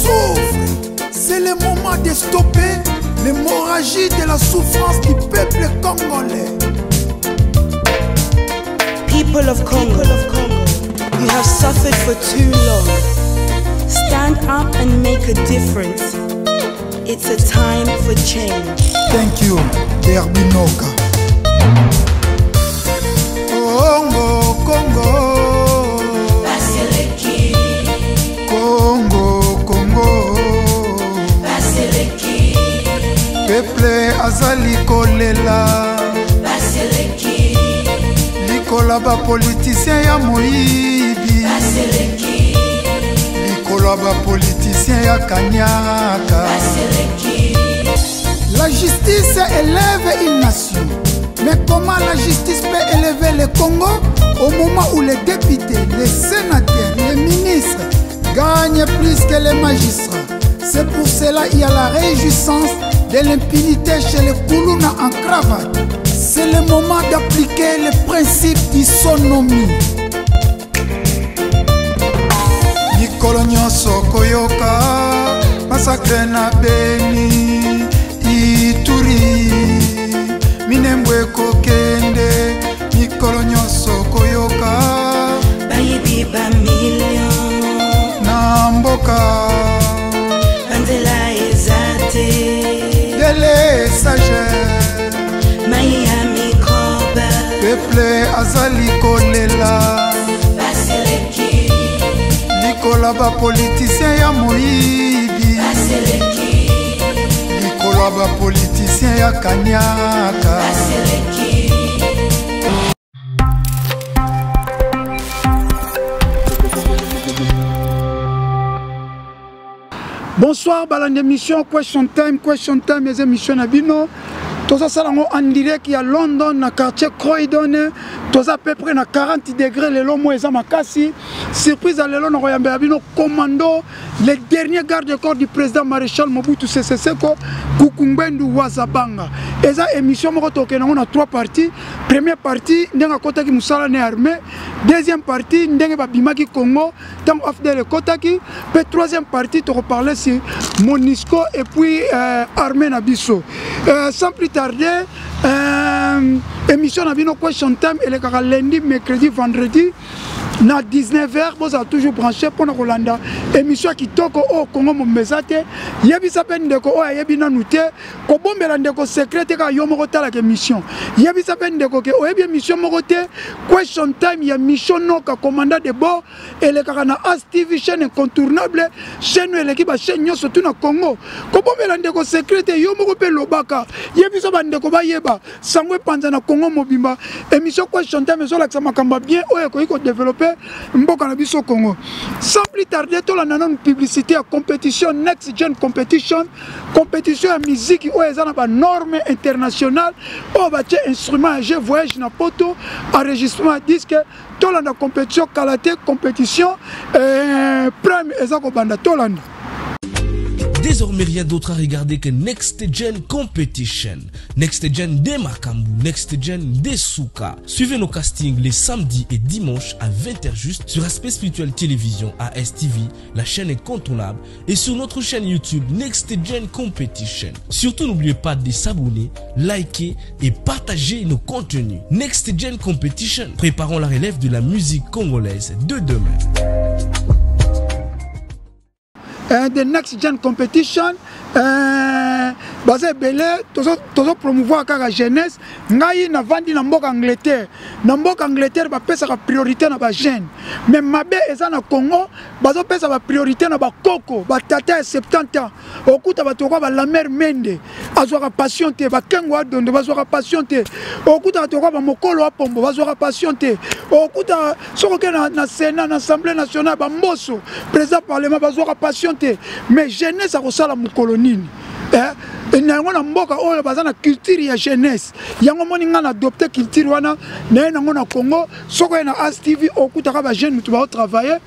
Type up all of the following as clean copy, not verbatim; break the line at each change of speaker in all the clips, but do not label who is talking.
souffre. C'est le moment de stopper l'hémorragie de la souffrance du peuple congolais.
People of Congo, you have suffered for too long. Stand up and make a difference. It's a time for change.
Thank you, Derbinoka. Congo, Congo.
Baseleki.
Congo, Congo.
Baseleki.
Peuple azali kolela.
Baseleki.
Likola ba politicien ya moyibi.
Baseleki.
Likolo ba politicien ya kanyaka.
Baseleki.
La justice élève une nation. Mais comment la justice peut élever le Congo au moment où les députés, les sénateurs, les ministres gagnent plus que les magistrats? C'est pour cela qu'il y a la réjouissance de l'impunité chez les Koulouna en cravate. C'est le moment d'appliquer le principe d'isonomie. Mikolo nyonso koyoka massacre na Beni, Ituri, Minembwe kokende. Mikolo nyonso koyoka
bayibi ba million
na mboka,
banzela eza te,
délestage,
mai ya microbe,
peuple azali kolela.
Baseleki.
Likola bapoliticien ya moyibi.
Baseleki.
Likolo ya bapoliticien ya kanyaka.
Baseleki.
Bonsoir, balandi émission Question Time. Question Time eza émission na bino. Tozosala yango en direct ya London, na quartier Croydon. Toza à peu près na 40 degré lelo, mo eza makasi. Surprise ya lelo, na koyambela bino commando, le dernier garde corps du président maréchal Mobutu Sese Seko Kuku Ngbendu Wazabanga. Eza émission moko tokende yango na trois parties. Première partie, ndenge akotaki mosala na armée. Deuxième partie, ndenge babimaki Congo ntango AFDL ekotaki. Mpe troisième partie, tokoparle sur MONUSCO et puis armée na biso. Sans plus tarder, émission na bino Question Time elekaka lundi, mercredi, vendredi na 19h. Bozala toujours branché mpona kolanda émission ya kitoko oyo Kongo mobimba te. Yebisa mpe ndeko oyo ayebi nanu te. Kobombela ndeko secret te, kaka yo moko otalaka émission. Yebisa mpe ndeko ke oyebi émission moko te, Question Time ya Mission Noka, commandant de bord, elekaka na As TV, chaîne incontournable, chaîne oyo eleki bachaîne nyonso tu na Congo. Kobombela ndeko secret te, yo moko mpe lobaka, yebisa bandeko bayeba, sango epanza na Congo mobimba. Émission Question Time ezolakisa makambo ya bien oyo ekoki kodévelopper mboka na biso Congo. Sans plus tarder, tolanda nanu publicité ya compétition Next Gen Competition, compétition ya miziki oyo eza na banorme internationale, oyo batie instrument ya jeu, voyage na poto, enregistrement ya disque. Tolanda compétition kala te, compétition prime eza kobanda. Tolanda.
Désormais, rien d'autre à regarder que Next Gen Competition. Next Gen de Makambu, Next Gen de Souka. Suivez nos castings les samedis et dimanches à 20h juste sur Aspect Spirituel Télévision, ASTV, la chaîne incontournable, et sur notre chaîne YouTube Next Gen Competition. Surtout, n'oubliez pas de s'abonner, liker et partager nos contenus. Next Gen Competition, préparons la relève de la musique congolaise de demain.
The Next Gen Competition, baza ebele. Tozo promouvoir kaka jeunesse. Ngai navandi na mboka Angleterre. Na mboka Angleterre, bapesaka priorité na bajeune, mais mabe eza na Congo, bazopesa bapriorité na bakoko, batata ya 70 ans. Okuta bato okwa balamer Mende azwaka passion te, bakengo adondo bazwaka passion te. Okuta bato okwa bamokolo apombo bazwaka passion te. Okuta soki oke na Sénat, na Assemblée nationale, bamboso président parlement bazwaka passion te. Mais jeunesse akosala mokolo nini? Eh, na yango na mboka oyo baza na culture ya jeunesse yango moni ngai na adopte culture wana naye nango na congo soki oye na as tv okutaka bajeune motu baotravaille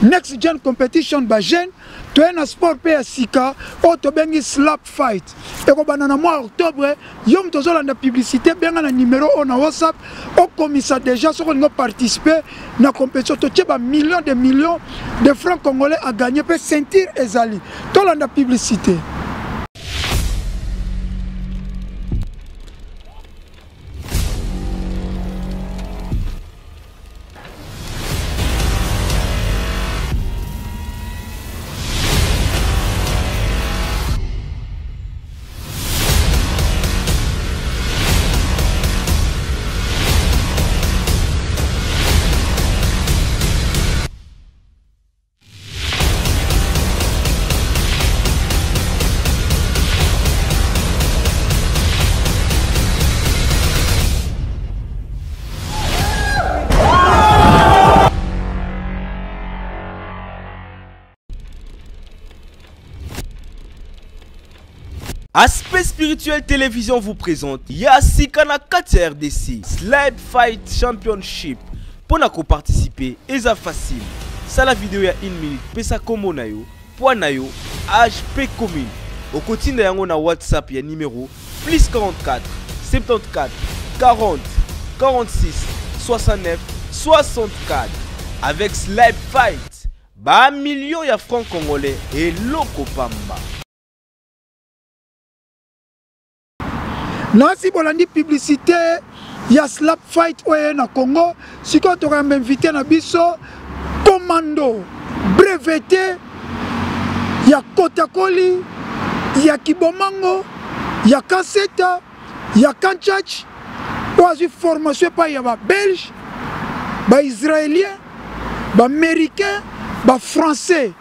next gen competition bajeune toye na sport mpe ya sika oyo tobengi slap fight ekobanda na mois octobre yo moto ozolanda publicité benga na numero oyo na whatsapp okomisa déjà soki olingi oparticipe na compétition totie ba millions de millions de francs congolais à gagner mpe ceinture ezali tolanda publicité.
Aspect Spirituel Télévision vous présente Yasika na kati ya RDC Slide Fight Championship. Mpo na koparticipe eza facile. Sala video ya 1 minute, pesa kombo na yo, poids na yo, age pe commune. Okotinda yango na WhatsApp ya numero plus 44 74 40 46 69 64. Avec Slide Fight, ba millions ya francs congolais eloko pamba.
Nasi bolandi publicité ya slap fight oyo na Congo sikoyo tokoyamba invité na biso commando breveté ya Kotakoli ya Kibomango ya Kaseta ya Kanchach oyo azwi formation epai ya ba belge ba israélien ba américain ba français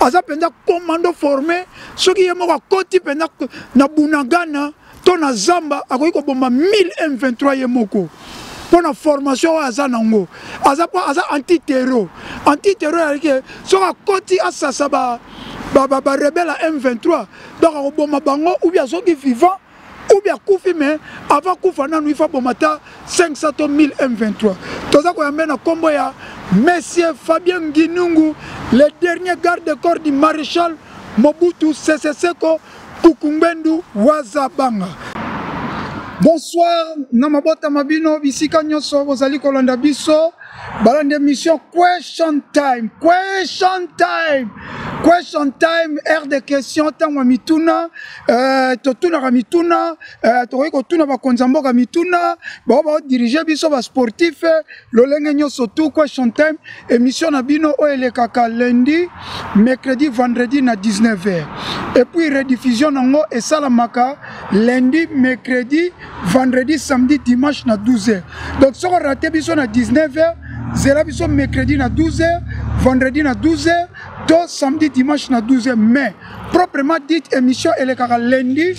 aza mpenza commando formé soki ye moko akoti mpenza na bunagana to na zamba akoki koboma 1000 m23 ye moko mpo na formation oyo aza nango aza mpo aza antiterro antiterro yalike soki akoti asasa barebele ba, ba, ba ya m23 donc akoboma bango ou bien soki vivant ou bien akufi mais avant kufa nanu ifa boma ata 500 to 1000 M23 toza koyambe na kombo ya monsieur Fabien Nginungu le dernier garde de corps du maréchal Mobutu Sese Seko Kukungbendu Wazabanga. Bonsoir na mabota mabino bisika nyonso bozali kolanda biso balanda émission question time question time question time heure de question ntango ya mituna euh, totunaka mituna euh, tokoki kotuna bakonzi ya mboka mituna bao baodirige biso basportif lolenge nyonso tu question time émission na bino oyo elekaka lundi mercredi vendredi na 19 heures et puis rediffusion nango esalamaka lundi mercredi vendredi samedi dimanche na 12 heures donc soki orate biso na 19 heures zela biso mercredi na 12 heures vendredi na 12 heures to samedi dimanche na 12 heures mais proprement dit émission elekaka lundi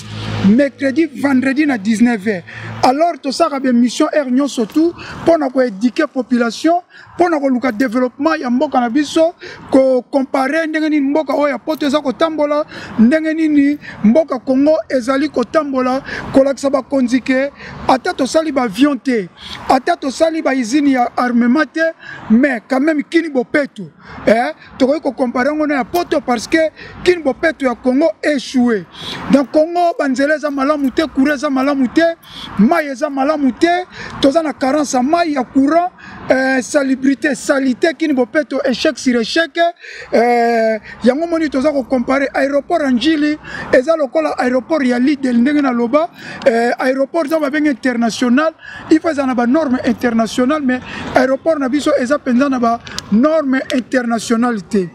mercredi vendredi na 19 heures alors tosalaka baémission heure nyonso tout mpo na koéduke population mpo na koluka développement ya mboka na biso kocompare ndenge nini mboka oyo ya poto eza kotambola ndenge nini mboka congo ezali kotambola kolakisa bakonzi ke ata tosali baavion te ata tosali bausine ya armement te mais quand même kini bopeto eh, tokoki kocompare yango na ya poto parce que kini bopeto ya congo échoué dans congo banzela eza malamu te courant eza malamu te mai eza malamu te toza na carence ya mai ya courant euh, salubrité salite kini bopeto échec sur échec euh, yango moni toza kocompare aéroport ya njili eza lokola aéroport ya lidel ndenge naloba euh, aéroport eza babenge international il faut ezala na banorme international mais aéroport na biso eza mpenza na banorme internationale te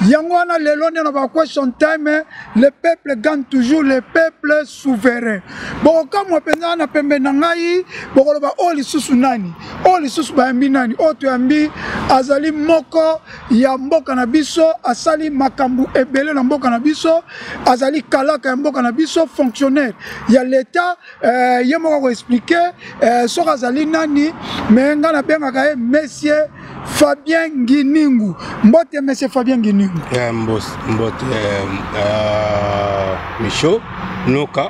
yango wana lelo nde na ba question time le peuple gagne toujours le peuple souverain bokokamwa mpenza na pembe na ngai bokoloba oyo lisusu nani oyo lisusu bayambi nani oyo toyambi azali moko ya mboka na biso asali makambo ebele na mboka na biso azali kalaka ya mboka na biso fonctionnaire ya leta eh, ye moko akoexplike eh, soki azali nani me ngai nabengaka ye monsieur. Fabien Nginingu. Mbote monsieur Fabien Nginingu.
Eh, mbote euh, Micho Noka.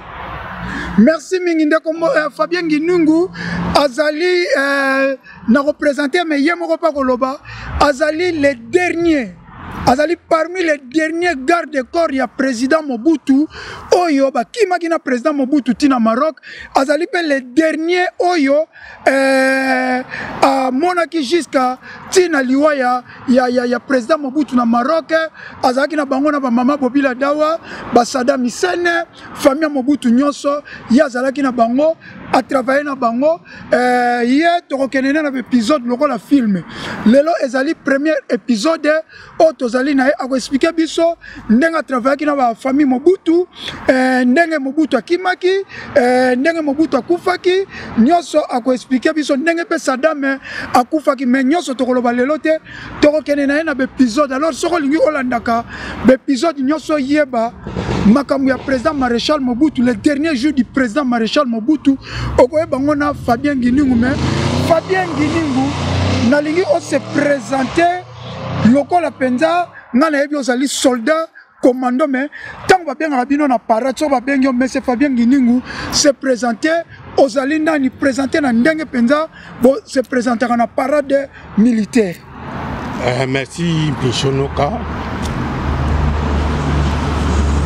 Merci mingi ndeko euh, Fabien Nginingu azali euh, na représenter mais ye moko pa koloba azali le dernier azali parmi les derniers garde corps ya président Mobutu oyo bakimaki na président Mobutu tina Maroc azali mpe le dernier oyo eh, amonaki jusqu'à ntina liwa ya, ya, ya, ya président Mobutu na Maroc azalaki na bango na bamama Bobila Dawa basada Misene famille ya Mobutu nyonso ye azalaki na bango atravaille na bango eh, ye tokokende nde na baepisode lokola filme lelo ezali premier episode oyo tozali na ye akoexplike biso ndenge atravaillaki na bafamille Mobutu eh, ndenge Mobutu akimaki eh, ndenge Mobutu akufaki nyonso akoexplike biso ndenge mpe Saddam akufaki me nyonso tokoloba lelo te tokokende na ye na baepisode alors soki olingi olandaka baepisode nyonso oyeba makambo ya président maréchal Mobutu le dernier jour du président maréchal Mobutu okoyeba yango na Fabien Nginingu mais Fabien Nginingu nalingi ose présenter lokola mpenza ngai nayebi ozali soldat commando mais ntango babengaka bino na parade soki babengi yo monsieur Fabien Nginingu se présenter ozali nani présenter na ndenge mpenza bo se présentaka na parade militaire.
Merci Michonoka.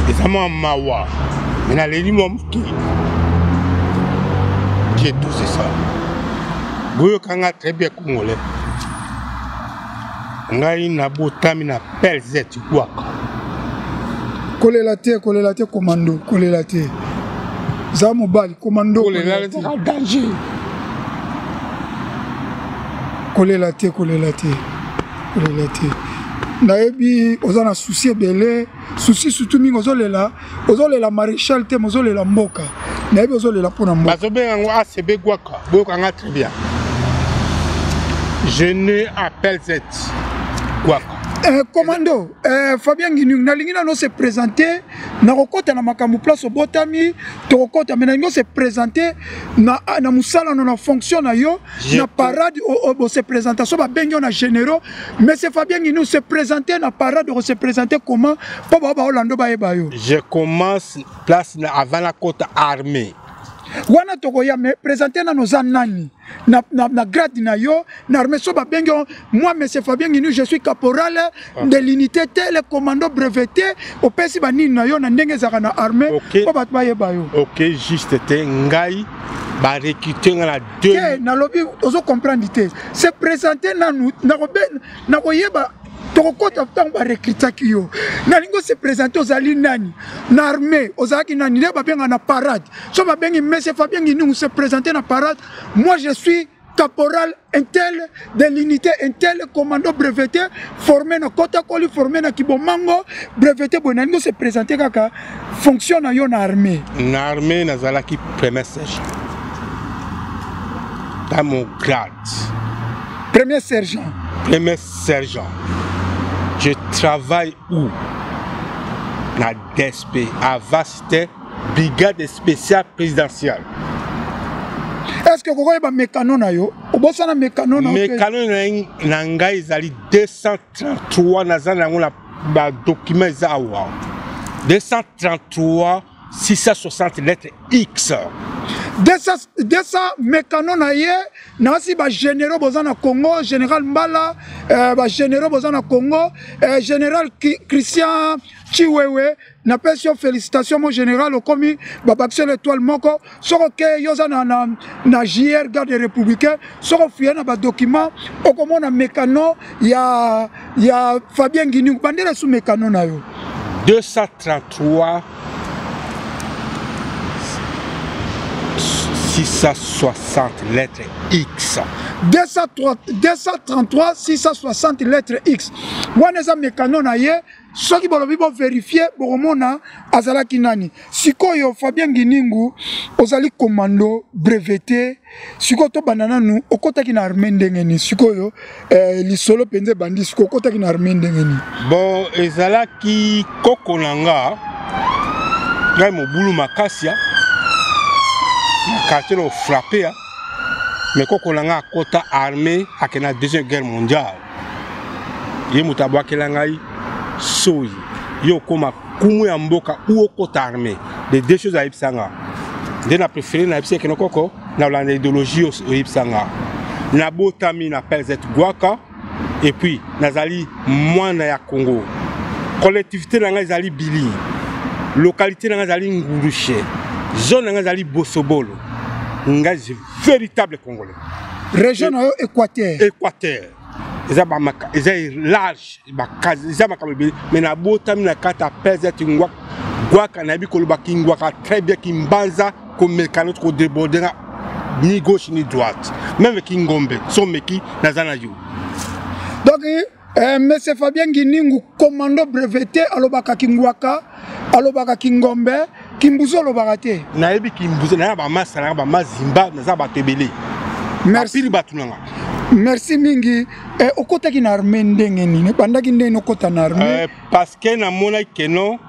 Eza mwa mawa me naleli mwa moke que tout c'est ça. Boyokanga très bien congolais. Ngai nabotami na PLZ Gwaka.
Kolela te, kolela te commando, kolela te. Za mobali commando.
Kolela te danger.
Kolela te, kolela te. Kolela te. Nayebi oza na souci ebele, souci surtout mingi ozolela, ozolela maréchal te, ozolela mboka. Nayebi ozolela mpona mboka.
Bazobenga yango ACB Gwaka, boyokanga très bien. Je ne appelle Z Gwaka.
Commando Fabien Nginung nalingi nano se présenter nakokota na makambo place obotami tokokota mais nalingi se présenter na, na mosala no na fonction na yo na parade se présentation babengi yo na généraux mais c'est Fabien Nginung se présenter na parade se présenter comment mpo bao baolando bayeba yo.
Je commence place na avant la côte armée
wana tokoya mais présenter nano oza nani na, na, na grade na yo na armée so babengi yo moi monsieur Fabien Nginu je suis caporal de l'unité tel commando breveté opesi banini na yo na ndenge ezalaka na armée mpo bato bayeba yo.
Ok, juste te ngai barecrute nga na
deux te nalobi ozo comprendre te se présenter nanu nakoyeba tokokota ntango barecrutaki yo nalingi ose présente ozali nani na armée ozalaki nani nde babenga na parade so babengi monsieur Fabien Nginingu se présenter na parade moi je suis caporal intel de l'unité intel commando breveté formé na Kotakoli formé na Kibomango breveté boye nalingi ose présenter kaka fonction na yo na armée.
Na armée nazalaki premier sergent dans mon grade.
Premier sergent.
Premier sergent. Je travaille où? Na DSP. Avant c'était brigade spéciale présidentielle.
Est-ce que kokoyeba mécano na yo? Obosana mécano na yo?
Mécano na ngai ezali 233 naza na yango na badocument eza awa. 233 660 lettres X.
200 mécano na ye nasi ba généraux boza na Congo, général Mbala, ba généraux boza na Congo, général Christian Chiwewe, napesi yo félicitation mon général okomi babakisi l'étoile moko soko ke yo oza na, na, na JR garde républicain soko ofuye na badocument okomona mécano ya, ya Fabien Nginingu bandela su mécano na yo
233 660 lettres X.
233 660 lettres X. Wana eza mécano na ye soki bolobi bo vérifier bokomona azalaki nani. Sikoyo Fabien Nginingu ozali commando breveté sikoyo tobanda nanu okotaki na armée ndenge nini? Sikoyo lisolo mpenza ebandi sikoyo okotaki na armée ndenge nini?
Bon, ezalaki koko na nga ngai mobulu makasi ya na quartier na ofrappe ya Mais koko na nga akota armée, akende na deuxième guerre mondiale. Ye moto abwakela ngai soyi, yo okoma kumu ya mboka ou okota armée. Les deux choses ayebisa nga nde na préféré nayebisa ekende koko na olanda idéologie oyebisa nga. Nabotami na PZ Gwaka et puis nazali mwana ya Congo. Collectivité na ngai ezali Bili, localité na ngai ezali Ngurushe, zone na ngai ezali Bosobolo. Ngai je véritable congolais.
Région na yo Équateur.
Équateur eza bamaka, eza large, bakazi eza makambo ebele, mais nabotami na kati ya PZ Ngwaka. Gwaka nayebi koloba kingwaka très bien, kimbanza komeka neti kodeborde nga ni gauche ni droite, même kingombe so meki naza na yo.
Donc monsieur Fabien Nginingu, commando breveté, alobaka kingwaka, alobaka kingombe, kimbuzu alobaka te.
Nayebi kimbuzu, naza bamasa nanga bamazimba, naza bato ebele.
Merci.
Bapili bato nanga.
Merci mingi. Okotaki na armée ndenge nini? Ebandaki ndenge okota na armée?
Parce que namonaki ke non,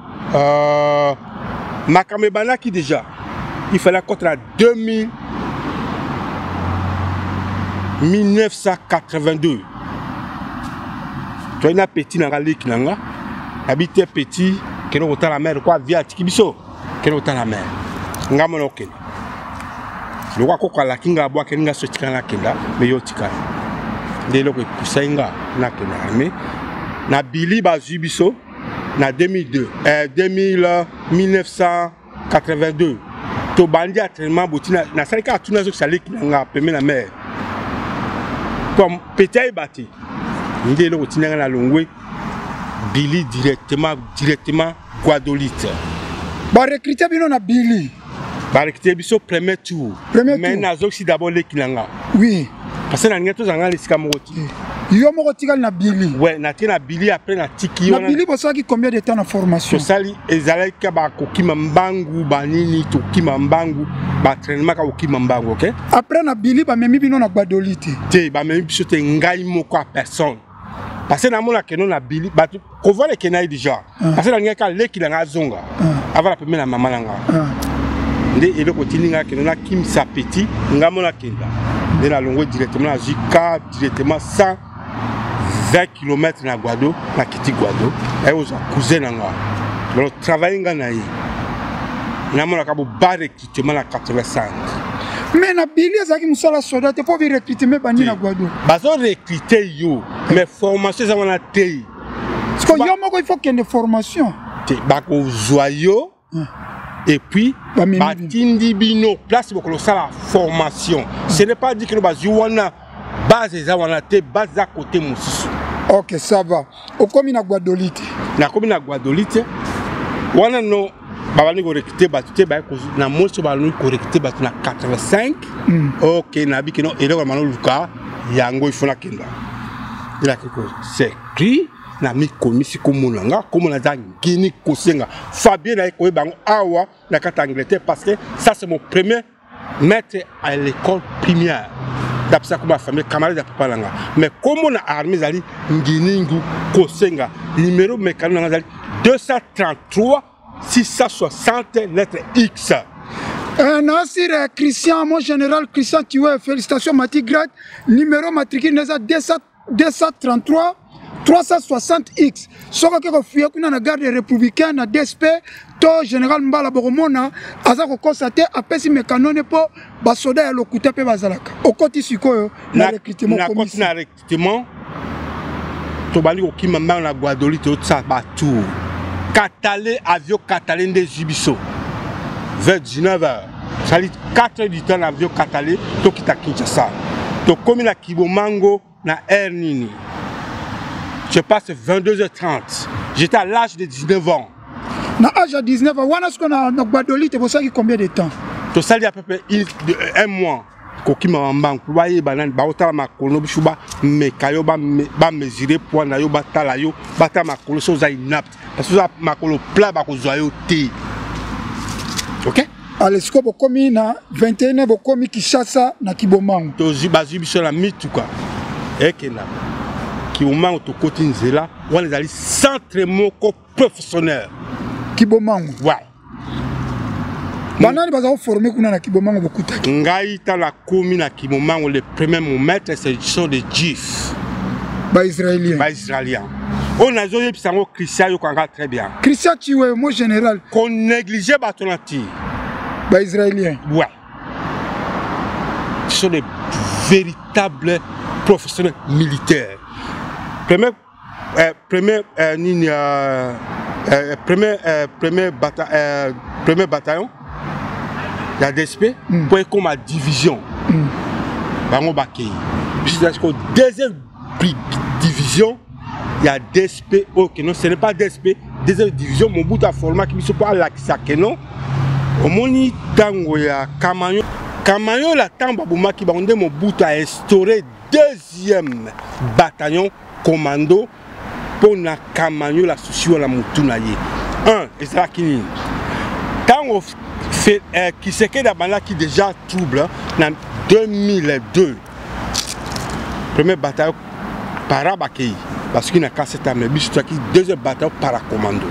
makambo ebandaki déjà. Il fallait akota na 2000, 1982. Toyei na petit na nga, leki na nga, nabi te petit, kende kotala mare kwa via atiki biso, kende kotala mare. Nga mona okende lokwa koko alaki nga abwakeli nga so etikala nakenda, me yo otikala. Nde eloko epusai nga nakenda armée. Na bili bazwi biso na 2002, 2000, 1982 tobandi entraînement boti nasali kaka tuna azokisa leki na nga pembe na mare po petit ayeba te. Nde eloko etinda nga na longwe Bili directement Guadolite.
Barecrute bino na Bili?
Barecrute biso premier tour.
Premier
Mais
tour.
Nazokisi d'abord leki na nga.
Oui.
Parce que nalingi tozala nga na esika moko te.
Yo moko tikali na Bili?
Ouais, natiki na Bili, après natiki
Na
wana.
Bili bosalaki combien de temps na formation?
Tosali ezalaki kaka bakokima mbangu banini, tokima mbangu, baentraînement kaka kokima mbangu, ok?
Après na Bili bamemi bino na Gbadolite?
Te, bamemi biso te, ngai moko ya personne. Parce que namona keno na Bili, bato kovola ekenda ye déjà. Parce que nalingaki kaka leki na ngai azonga. Avant na pembeni na mama na nga. Nde eloko etindi ngai keno nakimisa petit, ngai mona akenda. Nde nalongwe directement, nazwi car directement 120 kilomètres na Guado, nakiti Guado, naye kozwa cousin na nga. Donc travaille nga na ye. Namonaka bo ba recrutement na 85.
Mais na Bili ezalaki mosala soda te mpo bi recrutement ebandi na Guado.
Bazo recruter yo, mais formation eza wana te.
Parce que yo moko il faut kende formation.
Te, bakozwa yo et puis
Bamemi bino.
Batindi bino place bokolo sala formation. Ce n'est pas dit que bazwi wana base eza wana te, base eza côté mosusu.
Ok, ça va. Okomi na Gbadolite?
Nakomi na Gbadolite. Wana no babandi korecruter bato te, baye na mosi babandi korecruter bato na 85. Ok, nayebi ke no eloko na bano luka yango il faut nakenda. Elaki ko s'inscrit na mikomisi komona nga komona eza Ngini Kosenga Fabien, naye koyeba yango awa na kati ya Angleterre, parce que ça c'est mon premier maître à l'école primaire. Napesa kombo ya famille, camarade ya papa na nga, mais kombo na armée ezali Nginingu Kosenga. Numéro mécano na nga ezali 233 660 lettre X.
Nasir Christian, mon général Christian Tué, félicitations Mati Grade, numéro matricule neza 233 360 X. Soki oke kofuye kuna na garde républicain na DSP to général Mbala, bokomona aza kokosa te, apesi mekanone mpo basoda ya lokuta mpe bazalaka. Okoti sikoyo na recrutement?
Nakoti
komisi
na recrutement, tobandi kokima mbango na Gbadolite, totia batour katale, avion katale nde ezwi biso vers 19 heures. Sali 4 heures du temps na avion katale, tokita Kinshasa. Tokomi na Kibomango na aire nini, je passe 22h30, j'étais à l'âge de 19 ans.
Na âge ya 19 ans wana sikoyo na Gbadolite bosalaki combien de temps?
Tosali à peu près un mois kokima mbangu mpo bayeba nani baotala makolo biso, bameka yo, bamesure poids na yo, batala yo, batala makolo so oza inapte, parce que oza makolo plat bakozwa yo te, ok?
Ale, sikoyo bokomi na 21, bokomi Kinshasa na Kibomango.
Tozwi, bazwi biso na mituka ekenda Kibomango. Tokoti nzela wana, ezali centre moko professionnel.
Kibomango?
Ouais.
Banani baza koforme kuna na Kibomango bokutaki?
Ngai ntango nakomi na Kibomango, le premier mon maître, ce sont des juifs.
Baisraélien.
Baisraélien oyo nazoyebisa yango, Christian, yokanga très bien.
Christian Chiwe, mo général.
Konéglige bato na ti.
Baisraélien.
Ouais, ce sont des véritables professionnels militaires. Premier nini, premier bataillon ya DSP mpo ekóma division, bango bakei. Biso sikoyo deuxième division ya DSP oyo keno, ce n'est pas DSP, deuxième division. Mobutu aformaki biso mpo alakisa keno omoni ntango ya Kamanyo, Kamanyola, ntango babomaki bango nde Mobutu ainstauré deuxième bataillon commando mpo na Kamanyola. Susi wana motu na ye 1 ezalaki nini? Ntango Tshisekedi abandaki déjà trouble na 2002, premier bataillon para bakei, basuki na kaseta. Me biso tozalaki deuxième bataillon paracommando,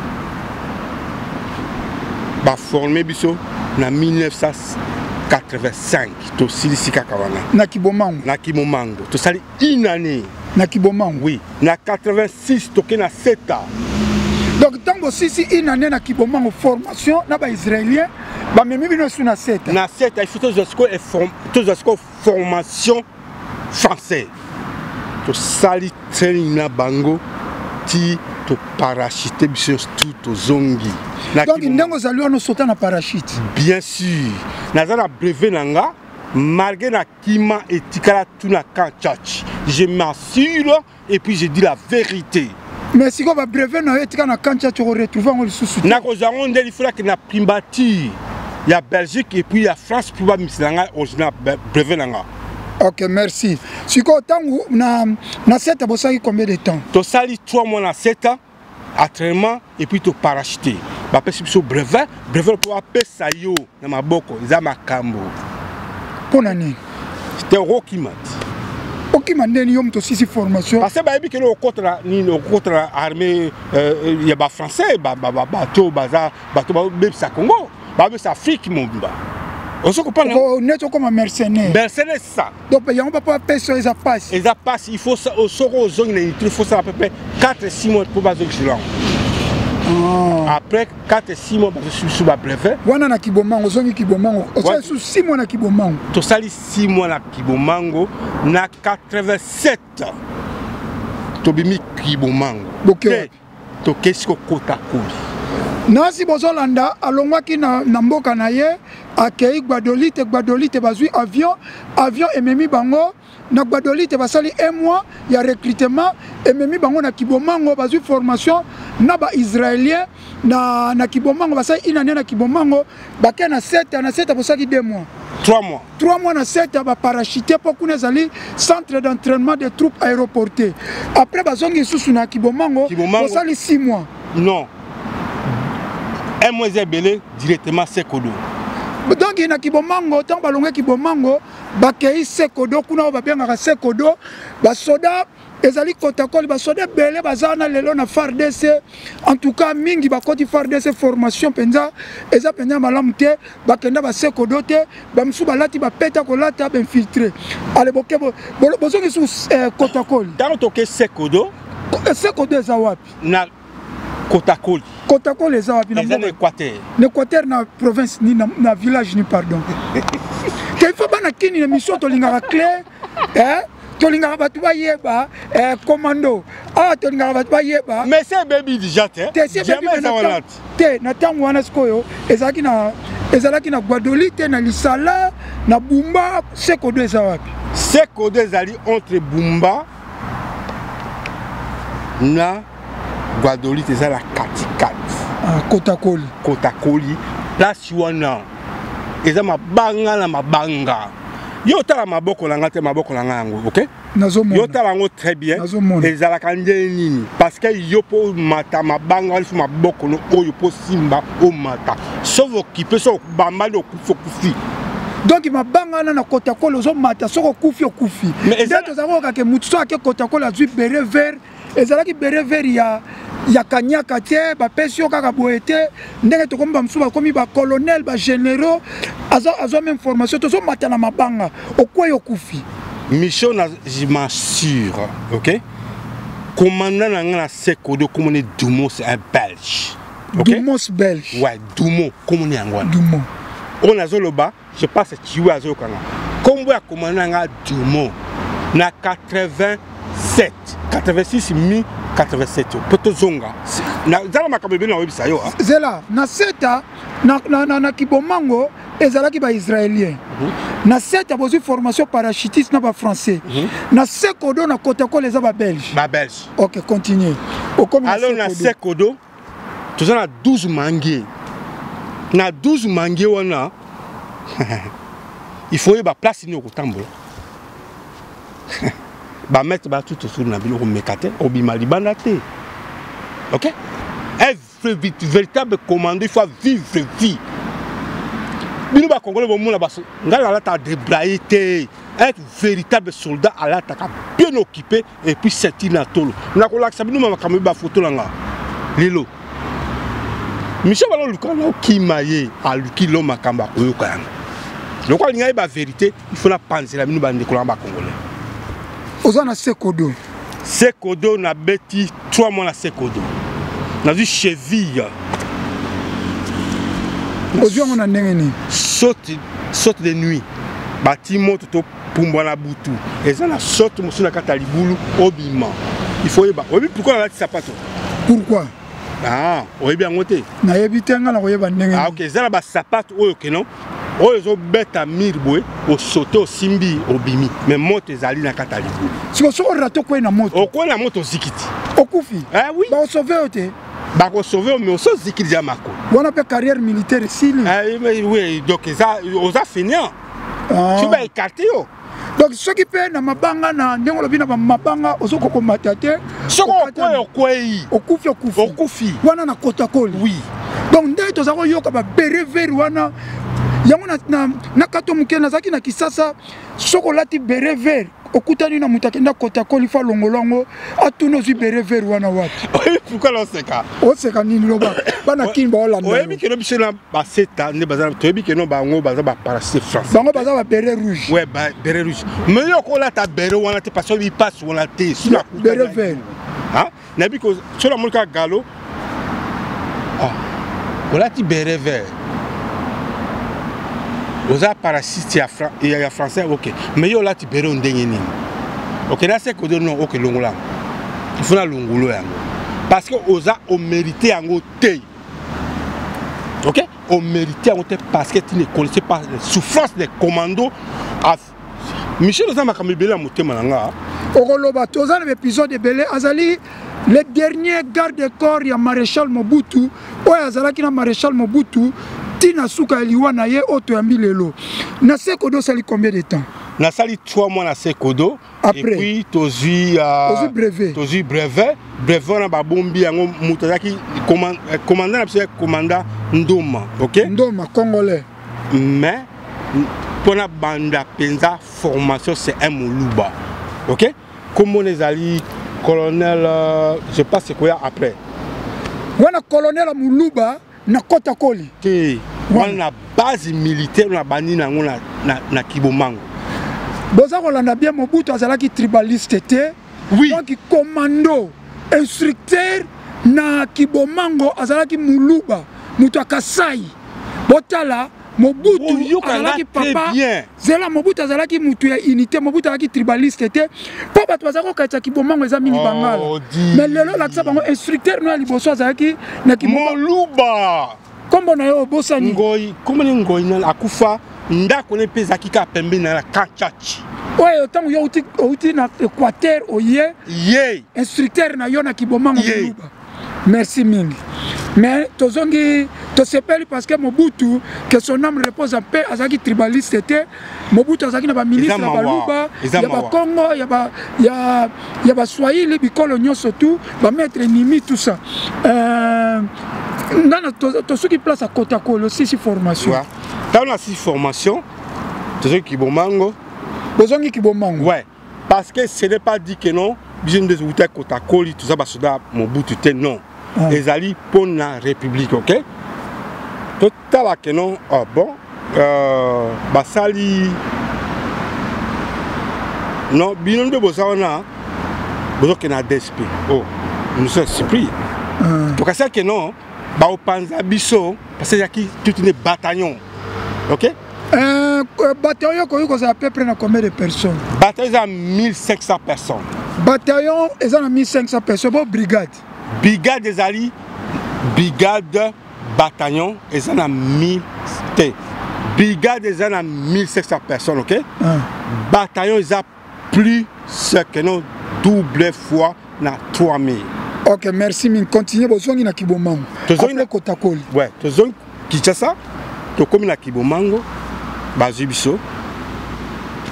baforme biso na 1985, tosilisi kaka wana.
Na Kibomango?
Na Kimomango, tosali une année.
Na Kibomango?
Oui, na 86 toke na Seta.
Donc ntango osisi une année na Kibomango, formation na baisraélien, bamemi bino esu na Seta.
Na Seta, il faut tozwa sikoyo formation français. Tosali training na bango ti toparachute biso nyonso tu, tozongi.
Donc ndenge ozali wana, osota na parachute?
Bien sûr, naza na brevet na nga, malgré na kima etikala tu na camp Tshatshi. Je m'assure et puis je dis la vérité.
Mais sikoyo babrevet na yo etika na camp Tshatshi, okoretrouve yango lisusu te?
Nakozwa yango nde lifulaki na primature ya Belgique et puis ya France mpo bamisela ngai original brevet na nga.
Ok, merci. Sikoyo ntango na Seta, bosalaki combien de temps?
Tosali 3 mois na Seta, entraînement et puis toparachute, bapesi biso brevet. Brevet mpo bapesa yo na maboko eza makambo.
Mpo na nini?
Te, okokima ti.
Okima ndeni, yo moto osisi formation?
Parce que bayebi kende okota na nini, okota na armée ya bafrançais, bato baza bato babebisa Congo, babebisa Afrique mobimba, ozo comprendre?
Neti okoma mercenaire.
Mercenaire, c'est ça.
Donc yango bapo bapesa eza pasi.
Eza pasi. Il faut, soki ozongi na unité, il faut sala pepe 4 6 mois mpo bazongisa yango. Après 4 6 mois, bazosisi biso babrevet.
Wana na Kibomango, ozongi Kibomango, osali su 6 mois na Kibomango?
Tosali 6 mois na Kibomango. Na 87 tobimi Kibomango.
Boke?
Tokesi kokota koli.
Nasi bozolanda, alongwaki na mboka na ye, akei Gbadolite. Gbadolite, bazwi avion, avion ememi bango na Gbadolite, basali un mois ya recrutement, ememi bango na Kibomango, bazwi formation na baisraélien na Kibomango, basali une année na Kibomango, bake na Seta. Na Seta bosalaki 2 mois?
3 mois.
3 mois na Seta, baparachute mpo kuna ezali centre d'entraînement des troupes aéroportées. Après bazongi lisusu na Kibomango, bosali 6 mois?
Non, un mois eza ebele, directement Sekodo.
Donc na Kibomango, ntango balongwe Kibomango, bakei Sekodo, kuna oyo babengaka Sekodo. Basoda ezali Kotakoli, basoda ebele baza wana lelo na FARDC. En tout cas mingi bakoti FARDC, formation mpenza eza mpenza malamu te. Bakenda basekodo te, bamosusu balati bapeta kolata bainfiltré. Ale boke, bozongi su Kotakoli.
Ntango toke Sekodo.
Sekodo eza wapi?
Na Kotakoli.
Kotakoli eza wapi?
Na Équateur.
Na Équateur, na province ni na village ni? Pardon, te, il faut bana kini na mission tolingaka clair, eh? Tolingaka bato bayeba, commando awa tolingaka bato bayeba.
Mais se ebebi déjà te.
Te, si ebebi te. Na ntango wana sikoyo ezalaki na Gbadolite, na Lisala, na Bumba. Sekodo eza wapi?
Sekodo ezali entre Bumba na Gbadolite, eza na katikati.
Ah, Kotakoli.
Kotakoli, place wana eza mabanga na mabanga. Yo otala maboko na nga te, maboko na nga yango, ok? Yo otala yango très bien, ezalaka nde nini? Parce que yo mpo omata mabanga wana, ifo maboko no oyo mpo simba omata. Soki okipe, soki obambali, okufi, okufi.
Donc mabanga wana na Kotakoli, ozomata, soki okufi, okufi. Nde tozalaka kokake mutu so ake Kotakoli, azwi béret vert. Ezalaki béret vert ya Ya kanyaka te, bapesi yo kaka boye te. Ndenge tokomi, bamosusu bakomi bacolonel, bagénéraux, azwa même formation. Tozomata na mabanga, okwei, okufi.
Mission na, je m'assure, ok, commandant na nga na Sekodo, komoni Dumo, c'est un Belge.
Okay? Dumos, Belge.
Ouais, Dumo, komoni yango wana.
Dumo.
Oyo nazoloba, je pense Chiwe azokanga nkombo ya commandant na nga Dumo na 87, 86, mi 87, mpo tozonga zala makambo ebele na oyebisa yo.
Zela na Seta na Kibomango ezalaki baisraélien. Na Seta bozwi formation parachutiste na bafrançais. Na Sekodo, na Kotakolo, eza babelge.
Babelge.
Ok, continue.
Okomi na Alors na Sekodo, toza na 12 mangie. Na 12 mangie wana, il faut oyeba place nini okotambola. Bamaître batu tosulu na bino, okomeka te, obima libanda te, ok? Un véritable commando, il faut vivre vie. Bino bakongole bomona, ngai nalata déblaye te. Un véritable soldat alataka bien occupé et puis ceinture na tolo. Nakolakisa bino makambo, bafoto na nga lelo. Michel bana oluka na okima ye, aluki lo makambo akoyoka yango. Lokola alingi ayeba vérité, il faut napanzela bino bandeko na bacongolais.
Oza na Sekodo.
Sekodo, nabeti 3 mois na Sekodo, nazwi cheville.
Ozwi yango na ndenge nini?
Saute, saute de nuit. Bati moto, topumbwa na butu, eza na saute mosusu na kati ya libulu, obima, il faut oyeba. Oyebi pourquoi nalati sapato?
Pourquoi?
Ah, oyebi yango te?
Nayebi te, nga na koyeba ndenge?
Ah, ok, eza na basapato oyo keno oyo ezobeta mire boye, osote, osimbi, obimi, mais moto ezali na kati ya libulu.
Siko soki orater, okwei na moto?
Okwei na moto, oziki ti.
Okufi?
Eh, oui.
Bakosauver yo te?
Bakosauver yo, mais osoziki deja makolo.
Wana mpe carrière militaire esili.
Eh, oui, donc eza oza fainéant. Ah. Soki baécarter yo.
Donc soki mpe na mabanga, na ndenge olobi, na mabanga ozokoka komata te.
Soki okwei, okwei.
Okufi, okufi.
Okufi.
Wana na Kotakoli.
Oui.
Donc ndenge toza koyoka babérets verts wana, yango na kato moke nazalaki na Kisasa, soki olati béret vert, okutani na moto akenda Kotakoli, fa longola yango, atuna: "Ozwi béret vert wana wapi?"
Oyebi pourquoi naoseka?
Oseka nini? Loba, bana Kini baolanda.
Oyebi keno biso na baseta nde baza, toyebi keno bango baza baparachute français.
Bango baza babérets rouge.
Ouais, béret rouge, mais yo okolata béret wana te, parce que oyebi pasi wana te.
Béret vert.
Nayebi so namoni kaka galo, olati béret vert, oza parachute ya français, ok, mais yo olati béret o ndenge nini? Ok, na Sekodo, non, ok, longola yango, il faut nalongolo yango parce que oza omérite yango te, ok? Omérite yango te parce que tu ne connaissais pas les souffrances des commandos. Michel, oza makambo ebele na motema na nga.
Okoloba, toza na baépisode ebele. Azali le dernier garde corps ya maréchal Mobutu, oyo azalaki na maréchal Mobutu ntina suka ya liwa na ye, oyo toyambi lelo. Na Sekodo osali combien de temps?
Nasali 3 mois na Sekodo.
Après?
Et puis tozwi
Ozwi brevet.
Tozwi brevet. Brevet wana babombi yango. Moto azalaki commandant na biso ya commandant Ndoma, ok?
Ndoma, congolais.
Mais mpona banda mpenza formation, c'est un Moluba, ok? Komona ezali colonel, je passe, ekoya après.
Wana colonel ya Moluba na Kotakoli?
Te, wana na base militaire na bandi nango na Kibomango.
Boza kolanda bien, Mobutu azalaki tribaliste te.
Oui.
Donc commando instructeur na Kibomango azalaki Muluba, moto ya Kasai. Botala, Mobutu azalaki papa zela, Mobutu azalaki mutu ya unité, Mobutu azalaki tribaliste te, mpo bato bazalaki kokanisa Kibomango eza mingi bangala. Mais lelo olakisa bango, instructeur no ya liboso azalaki na
Moluba.
Nkombo na ye obosani?
Ngoi, kombo ni Ngoi nani, akufa. Ndako ne mpe ezalaki kaka pembeni na Kanchachi.
Oyo ntango yo outi na Équateur, oye
ye
instructeur na yo na Kibomango Moluba. Merci mingi. Mais tozongi, tosepeli parce que Mobutu, que son âme repose en paix, azalaki tribaliste te. Mobutu azalaki na baministre ya Baluba, ya Bakongo, ya Baswahili, bikolo nyonso, tout bamaître nimi, tout ça. Ngana tosuki place ya Kotakolo, osisi formation.
Ntango nasisi formation, tozongi Kibomango.
Bozongi Kibomango.
Ouais, parce que ce n'est pas dit que non, biso nde ezowuta Kotakoli, toza basoda Mobutu te, non. Ah. Ezali mpo na république, ok? Totala que non, oh, bon, basali non, bino nde boza wana, bozokende na DSP. Oh, nous sommes surpris. Tokasi que non, baopanza biso parce que ezalaki toute une bataillon, ok?
Bataillon ekoki kozala peu près na combien de personnes?
Bataillon eza 1500 personnes.
Bataillon eza na 1500 personnes. Bo brigade?
Brigade ezali, brigade, bataillon eza na 1000 te, brigade eza na 1500 personnes, ok? Bataillon eza plus ce que non, double fois na 3000.
Ok, merci mingi. Continue. Bozongi na Kibomango?
Tozongi.
Après Kotakoli?
Ouais, tozongi Kinshasa, tokomi na Kibomango, bazwi biso,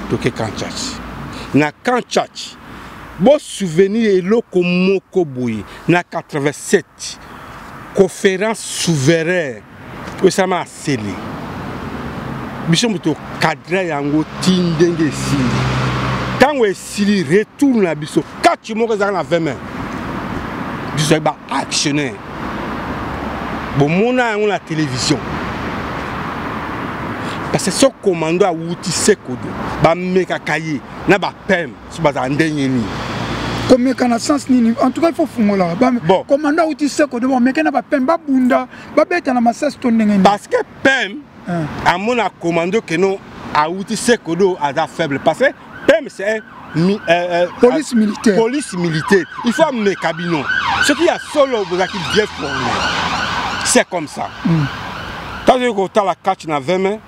toke camp Tshatshi. Na camp Tshatshi, bosouvenir eloko moko boye: na 87, conférence souverain oyo esalama na Sele, biso moto cadre yango ti ndenge esili. Ntango esili, retour na biso, kati moko ezalaka na 20 mai, biso ezali baactionnaire. Bomona yango na télévision, parce que so commando awuti Sekodo, bamekaka ye na bapem so bazala ndenge nini.
Komeka na sens nini? En tout cas, il faut fungola.
Bon.
Commando awuti Sekodo, bameke na bapem, babunda, babeta na masasi to ndenge nini?
Parce que pem amona commando que non, awuti Sekodo, aza faible, parce que pem, c'est un
police militaire.
Police militaire, il faut ameka bino soki ya solo bozalaki bien formé. C'est comme ça. Ntango kotala catch na 20 mai,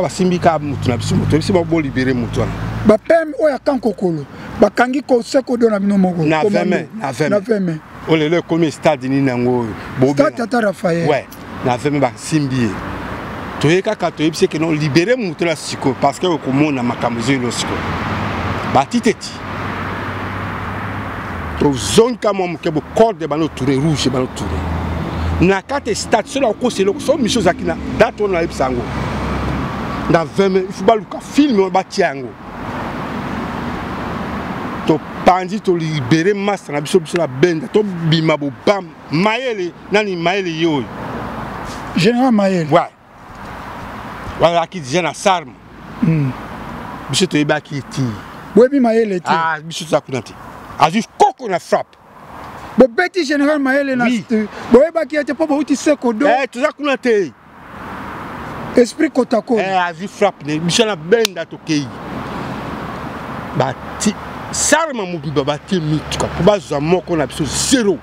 basimbi kaka motu na biso, moto biso bolibérer motu wana.
Bapem oyo ya Kankokolo bakangi Kosekodo na bino moko?
Na 20 mai, na 20
Na
mai.
20 mai.
Oyo lelo ekomi stade nini yango oyo?
Stade Tata Raphaël.
Ouais, na 20 mai basimbi ye. Toye kaka, toyebisi que non, libérer motu na sikoyo, parce que okomona makambo ezoyelo sikoyo. Bati te, ti tozongi ka mwa moke, bocorde bano tourne rouge, bano tourne na kati stade. Soki nakokosa eloko, so mission ezalaki na date wana, nayebisa yango na 20 mai, il faut baluka film oyo batia yango. Topanzi, tolibérer masse na biso, biso na benda, tobima bobam. Mayele nani? Mayele ye oyo.
Général Mayele.
Ouais, bazalaki déjà na sarme. Biso toyebaki ti.
Boyebi Mayele te?
Ah, biso toza kuna te. Azwi koko na frappe.
Bobeti général Mayele na
Oui.
Boyebaki ye te mpo bouti Sekodo?
Eh, toza kuna te.
Esprit Kotakoli.
Eh, azwi frappe ne biso na benda, tokei, bati sarma mobimba, batie mituka mpo bazwa moko na biso zéro.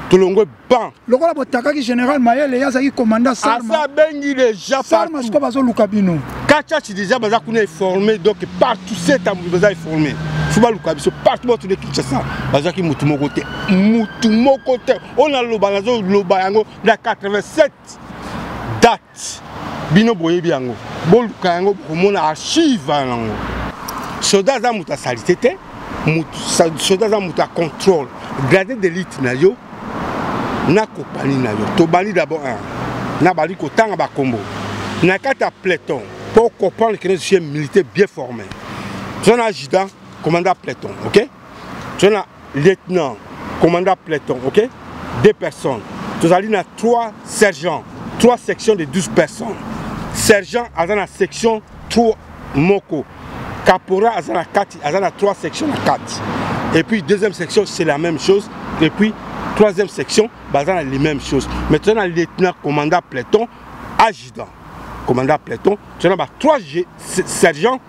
Tolongwe ban.
Lokola botakaki général Mayele, ye azalaki commandant sarma.
Asa abengi déjà.
Sarma sikoyo bazoluka bino.
Kachachi déjà baza kuna informé, donc partout setambu baza informé, fo baluka biso partout. Batune Kinshasa, bazwaki mutu moko te, mutu moko te. Oyo naloba, nazoloba yango na 87 date, bino boyebi yango, boluka yango, bokomona archive yango. Soda aza moto asalite te, soda aza moto ya contrôle. Grade d'élite na yo na compagnie na yo. Tobandi d'abord 1, nabandi kotanga bakombo na kati ya peloton pour comprendre que je suis un militaire bien formé. Toza na adjudant commandant peloton, ok? Toza na lieutenant commandant peloton, ok? Deux personnes. Tozali na trois sergents, trois sections de 12 personnes. Sergent aza na section 3 moko, caporal aza na kati, aza na trois sections na kati, et puis deuxième section, c'est la même chose, et puis troisième section, baza na les mêmes choses. Mais toza na lieutenant commandant peloton, adjudant commandant peloton, toza na ba trois sergents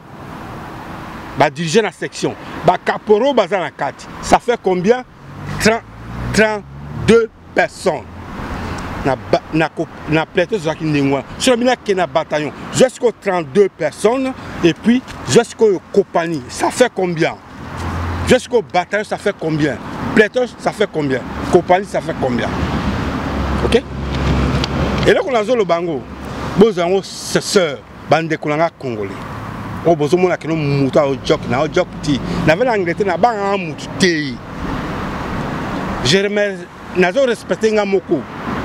badirige na section, bacaporaux baza na kati. Ça fait combien? 30, 32 personnes na peloton. Ezalaki ndenge wana. So na bino akende na bataillon jusqu'au 32 personnes, et puis jusqu'au compagnie, ça fait combien? Jusqu'au bataillon, ça fait combien? Peloton, ça fait combien? Compagnie, ça fait combien? Ok, eloko nazoloba yango, bozwa yango sœur, bandeko na nga congolais oyo bozomona keno motu aojok na ojok ti nave na Angleterre, nabangaka motu te. Je nazo respecte nga moko,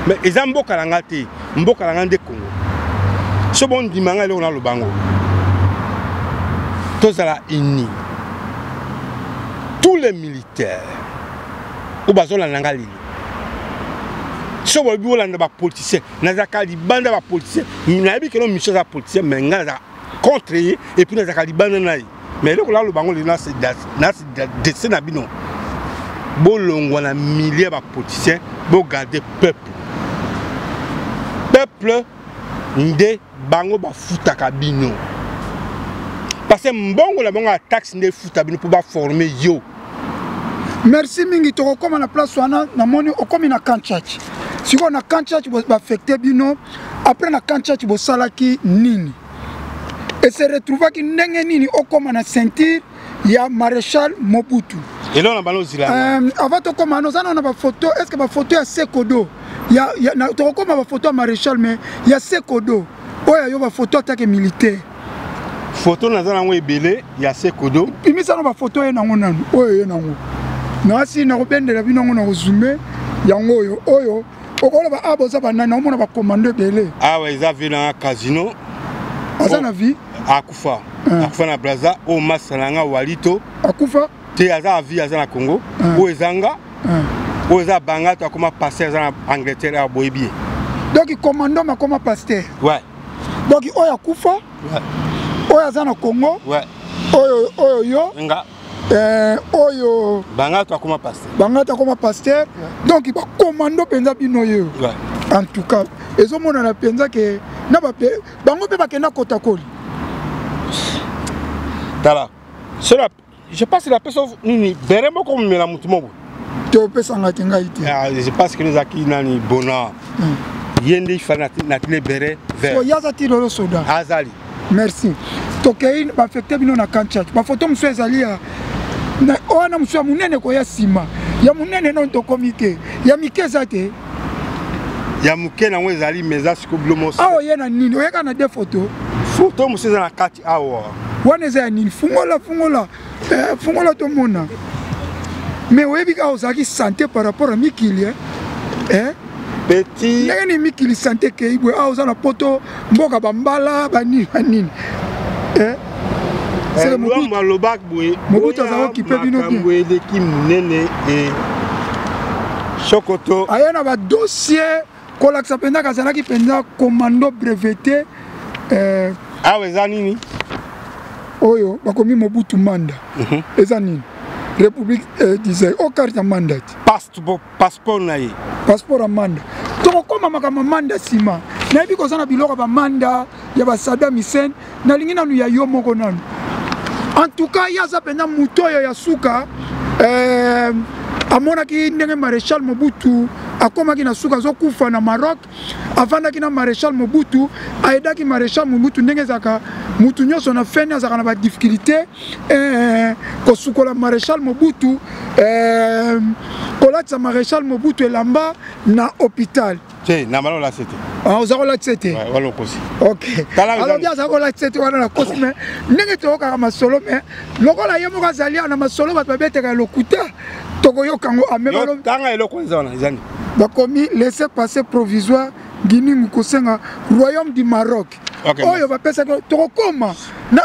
mais eza mboka na nga te, mboka na nga nde Congo. So bondima nga eloko naloba yango, tozala unis, tous les militaires. Oyo bazolanda nga lelo, so bolobi olanda bapoliticien, nazalaka libanda bapoliticien. Nayebi keno mission aza politicien, mais ngai nazalaka contre ye et puis nazalaka libanda na ye. Mais eloko naloba yango lelo, nase na bino, bolongwa na milieu ya bapoliticien, bogarde peuple. Peuple nde bango bafutaka bino, parce que mbongo na bango ya taxe nde efuta bino mpo baforme yo.
Merci mingi. Tokokóma na place wana. Namoni okómi na Camp Tshatshi. Sikoyo na Camp Tshatshi baaffecte bino. Après na Camp Tshatshi bosalaki nini? Ese retrouvaki ndenge nini okóma na ceinture ya Maréchal Mobutu?
Eloko na bano ozila.
Avant tokóma wana, oza nano na bafoto. Est ce que bafoto ya Sekodo tokokóma bafoto ya maréchal, mais ya Sekodo oyo ayo bafoto atake militaire?
Foto naza nango ebele ya Sekodo.
Bimisa no bafoto ye nango nanu, oyo ye nango. Nasi nakobendela bino yango, na kozume yango. Oyo okoloba a boza banani? Naomona bakomando ebele.
Awa eza vie nanga Casino.
Aza na vie?
Akufa. Akufa na Braza. Oyo masa na nga Walito.
Akufa?
Te, aza avi, aza na Congo. Oyo eza nga. Oyo eza Banga to akoma pasteur, aza na Angleterre awa, boyebi ye.
Donc commando makoma pasteur?
Ouais.
Donc oyo akufa, oyo aza na Congo, oyo yo?
Nga.
Oyo?
Banga to akoma pasteur.
Banga to akoma pasteur. Donc bakomando mpenza bino yo. En tout cas ezomonana mpenza ke na bango mpe bakenda kotakoli.
Tala, sola, je pense napesa nini, bere moko omemela motu moko.
Te, opesanga te, ngai te.
Ah, je pense que ezalaki nani, Bona ye nde ifa natine bere vert.
Ye aza ti lelo soda?
Azali.
Merci. Tokei, baaffecte bino na Camp Tshatshi. Bafoto mosusu ezali ya wana, mosusu ya monene koya nsima ya monene. Nano tokomi te, ya mike eza te.
Ya moke nango ezali, mais eza sikoyo bilo moso.
Awa oye na nini? Oyeka na de photo?
Foto mosusu eza na kati awa.
Wana eza ya nini? Fungola, fungola, fungola tomona. Mais oyebi kaka ozalaki santé par rapport à mikili, eh? Eh?
Petit.
Ndenge nini mikili santé ekei boye? Awa oza na Poto, mboka bambala banini banini, eh?
Lwambo alobaki boye.
Mobutu azalaki okipe bino bien.
Makambo eleki monene e sokoto.
Aye na badossier kolakisa mpenza azalaki mpenza commando breveté.
Awa eza nini?
Oyo bakomi Mobutu Manda. Eza nini? République disait o carte ya Manda ti.
Passeport na ye.
Passeport ya Manda. Tokokóma makambo ya Manda nsima. Nayebi koza na biloko ya bamanda ya basadam Hussein. Nalingi nanu ya yo moko nanu. En tout cas ye aza mpenza moto oyo ya suka, amonaki ndenge Maréchal Mobutu akomaki na suka, azokufa na Maroc. Avandaki na Maréchal Mobutu, ayedaki Maréchal Mobutu ndenge ezalaka mutu nyonso na feni azalaka na badifficulté, kosukola Maréchal Mobutu, kolatisa Maréchal Mobutu elamba na hôpital.
Te, na bala olatisa te.
Ah, oza kolatisa te?
Wana okosi.
Ok, alobi aza kolatisa te, wana nakosi. Mais ndenge toyokaka masolo, mais lokola ye moko azali na masolo, bato babetaka ya lokuta, tokoyoka yango.
Tanga eloko eza wana, eza nini?
Bakomi laisser passer provisoire Giningu kosenga royaume du Maroc. Oyo bapesaki, tokokoma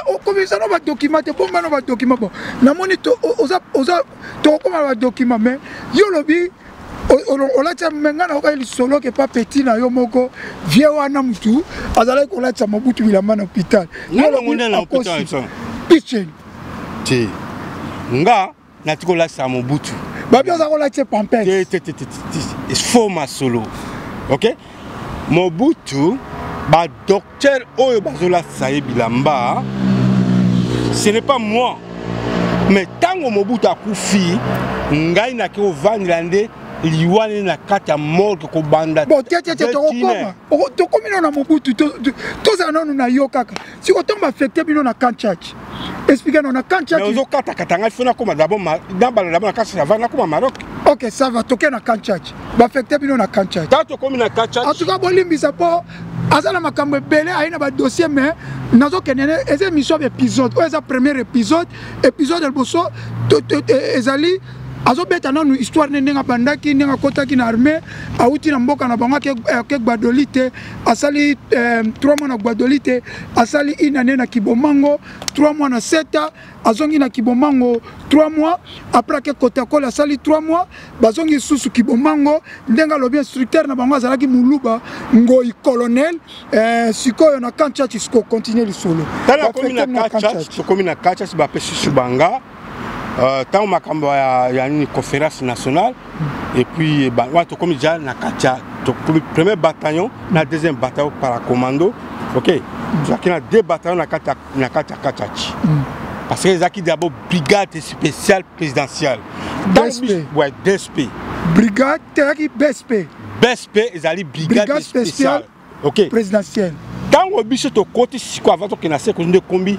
okomisa no badocument te, bomba no badocument. Bon, namoni tokokoma na badocument, mais yo olobi olatisa. Me ngai nakokaki lisolo ke pa petit na yo moko vie wana, mutu azalaki kolatisa Mobutu bilamba na hôpital. Pichen.
Te, nga nati kolatisa Mobutu.
Babi oza kolatisa pampers.
Te, te, te, te, faux masolo. Ok, Mobutu, badocteur oyo bazolatisa ye bilamba, ce n'est pas moi. Mais ntango Mobutu akufi, ngai nake kovandela nde liwa nde na kati ya morgue kobanda.
Bon, te, te, te, tokokoma, tokomi nano na Mobutu. Tozala nanu na yo kaka. Siko ntango baaffecte bino na Camp Tshatshi, explique nano na Camp Tshatshi.
Ozokatakata ngai, fo nakoma d'abord, nabala d'abord na kati, avant nakoma Maroc.
Ok, ça va. Toke na Camp Tshatshi, baaffecte bino na Camp Tshatshi.
Ntango tokomi na Camp Tshatshi.
En tout cas bolimbisa mpo aza na makambo ebele, aye na badossier, mais nazokende ne eza émission ya épisode. Oyo eza premier épisode. Épisode ya liboso ezali. Azobeta nanu histoire ne ndenge abandaki, ndenge akotaki na armée, awuti na mboka na bango, ake Gbadolite, asali 3 mois na Gbadolite, asali une année na Kibomango, 3 mois na Seta, azongi na Kibomango 3 mois, après ake Kotakoli asali 3 mois, bazongi susu Kibomango, ndenge alobi instructeur na bango azalaki Muluba Ngoi colonel. Sikoyo na Camp Tshatshi, siko continue lisolo.
Tala, komi na Camp Tshatshi, tokomi na Camp Tshatshi, bapesi susu banga ntango makambo ya nini, conférence nationale, et puis wana tokomi déjà na kati ya, tokomi premier bataillon na deuxième bataillon paracommando. Ok, tozalaki na deux bataillons na kati ya Camp Tshatshi, parce que ezalaki d'abord brigade spéciale présidentielle.
BSP.
Ouais, DSP.
Brigade teyaki BSP.
BSP ezali brigade,
brigade
spéciale, ok,
présidentielle.
Ntango biso tokoti sikoyo, avant tokende na seko, nde ekombi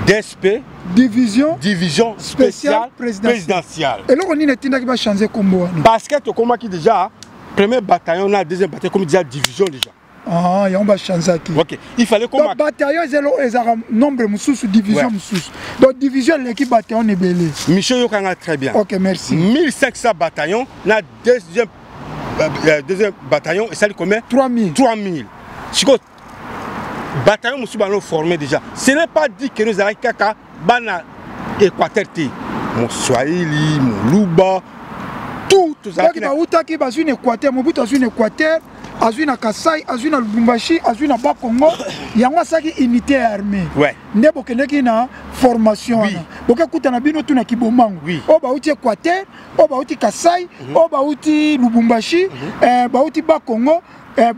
DSP.
Division.
Division spéciale présidentielle.
Eloko nini etindaki bachange kombo wana?
Parce que tokomaki déjà premier bataillon na deuxième bataillon, ekomi déjà division déjà.
Ah, yango bachangeaki.
Ok, il fallait
Donc bataillon ezalaka nombre mosusu, division mosusu. Donc division eleki bataillon ebele.
Michel, yokanga très bien.
Ok, merci.
1500 bataillon na deuxième bataillon esali combien?
3000.
3000. Sikoyo bataillon mosusu bano formé déjà. Ce n'est pas dit que ezalaki kaka bana Équateur te, Moswahili, Moluba, tout.
Tozalaki, bautaki, bazwi na Équateur. Mobutu azwi na Équateur, azwi na Kasai, azwi na Lubumbashi, azwi na Bakongo, yango asalaki unité ya armée. Nde bokendeki na formation wana, bokekutana bino tu na Kibomango, oyo bauti Équateur, oyo bauti Kasai, oyo bauti Lubumbashi, bauti Bakongo,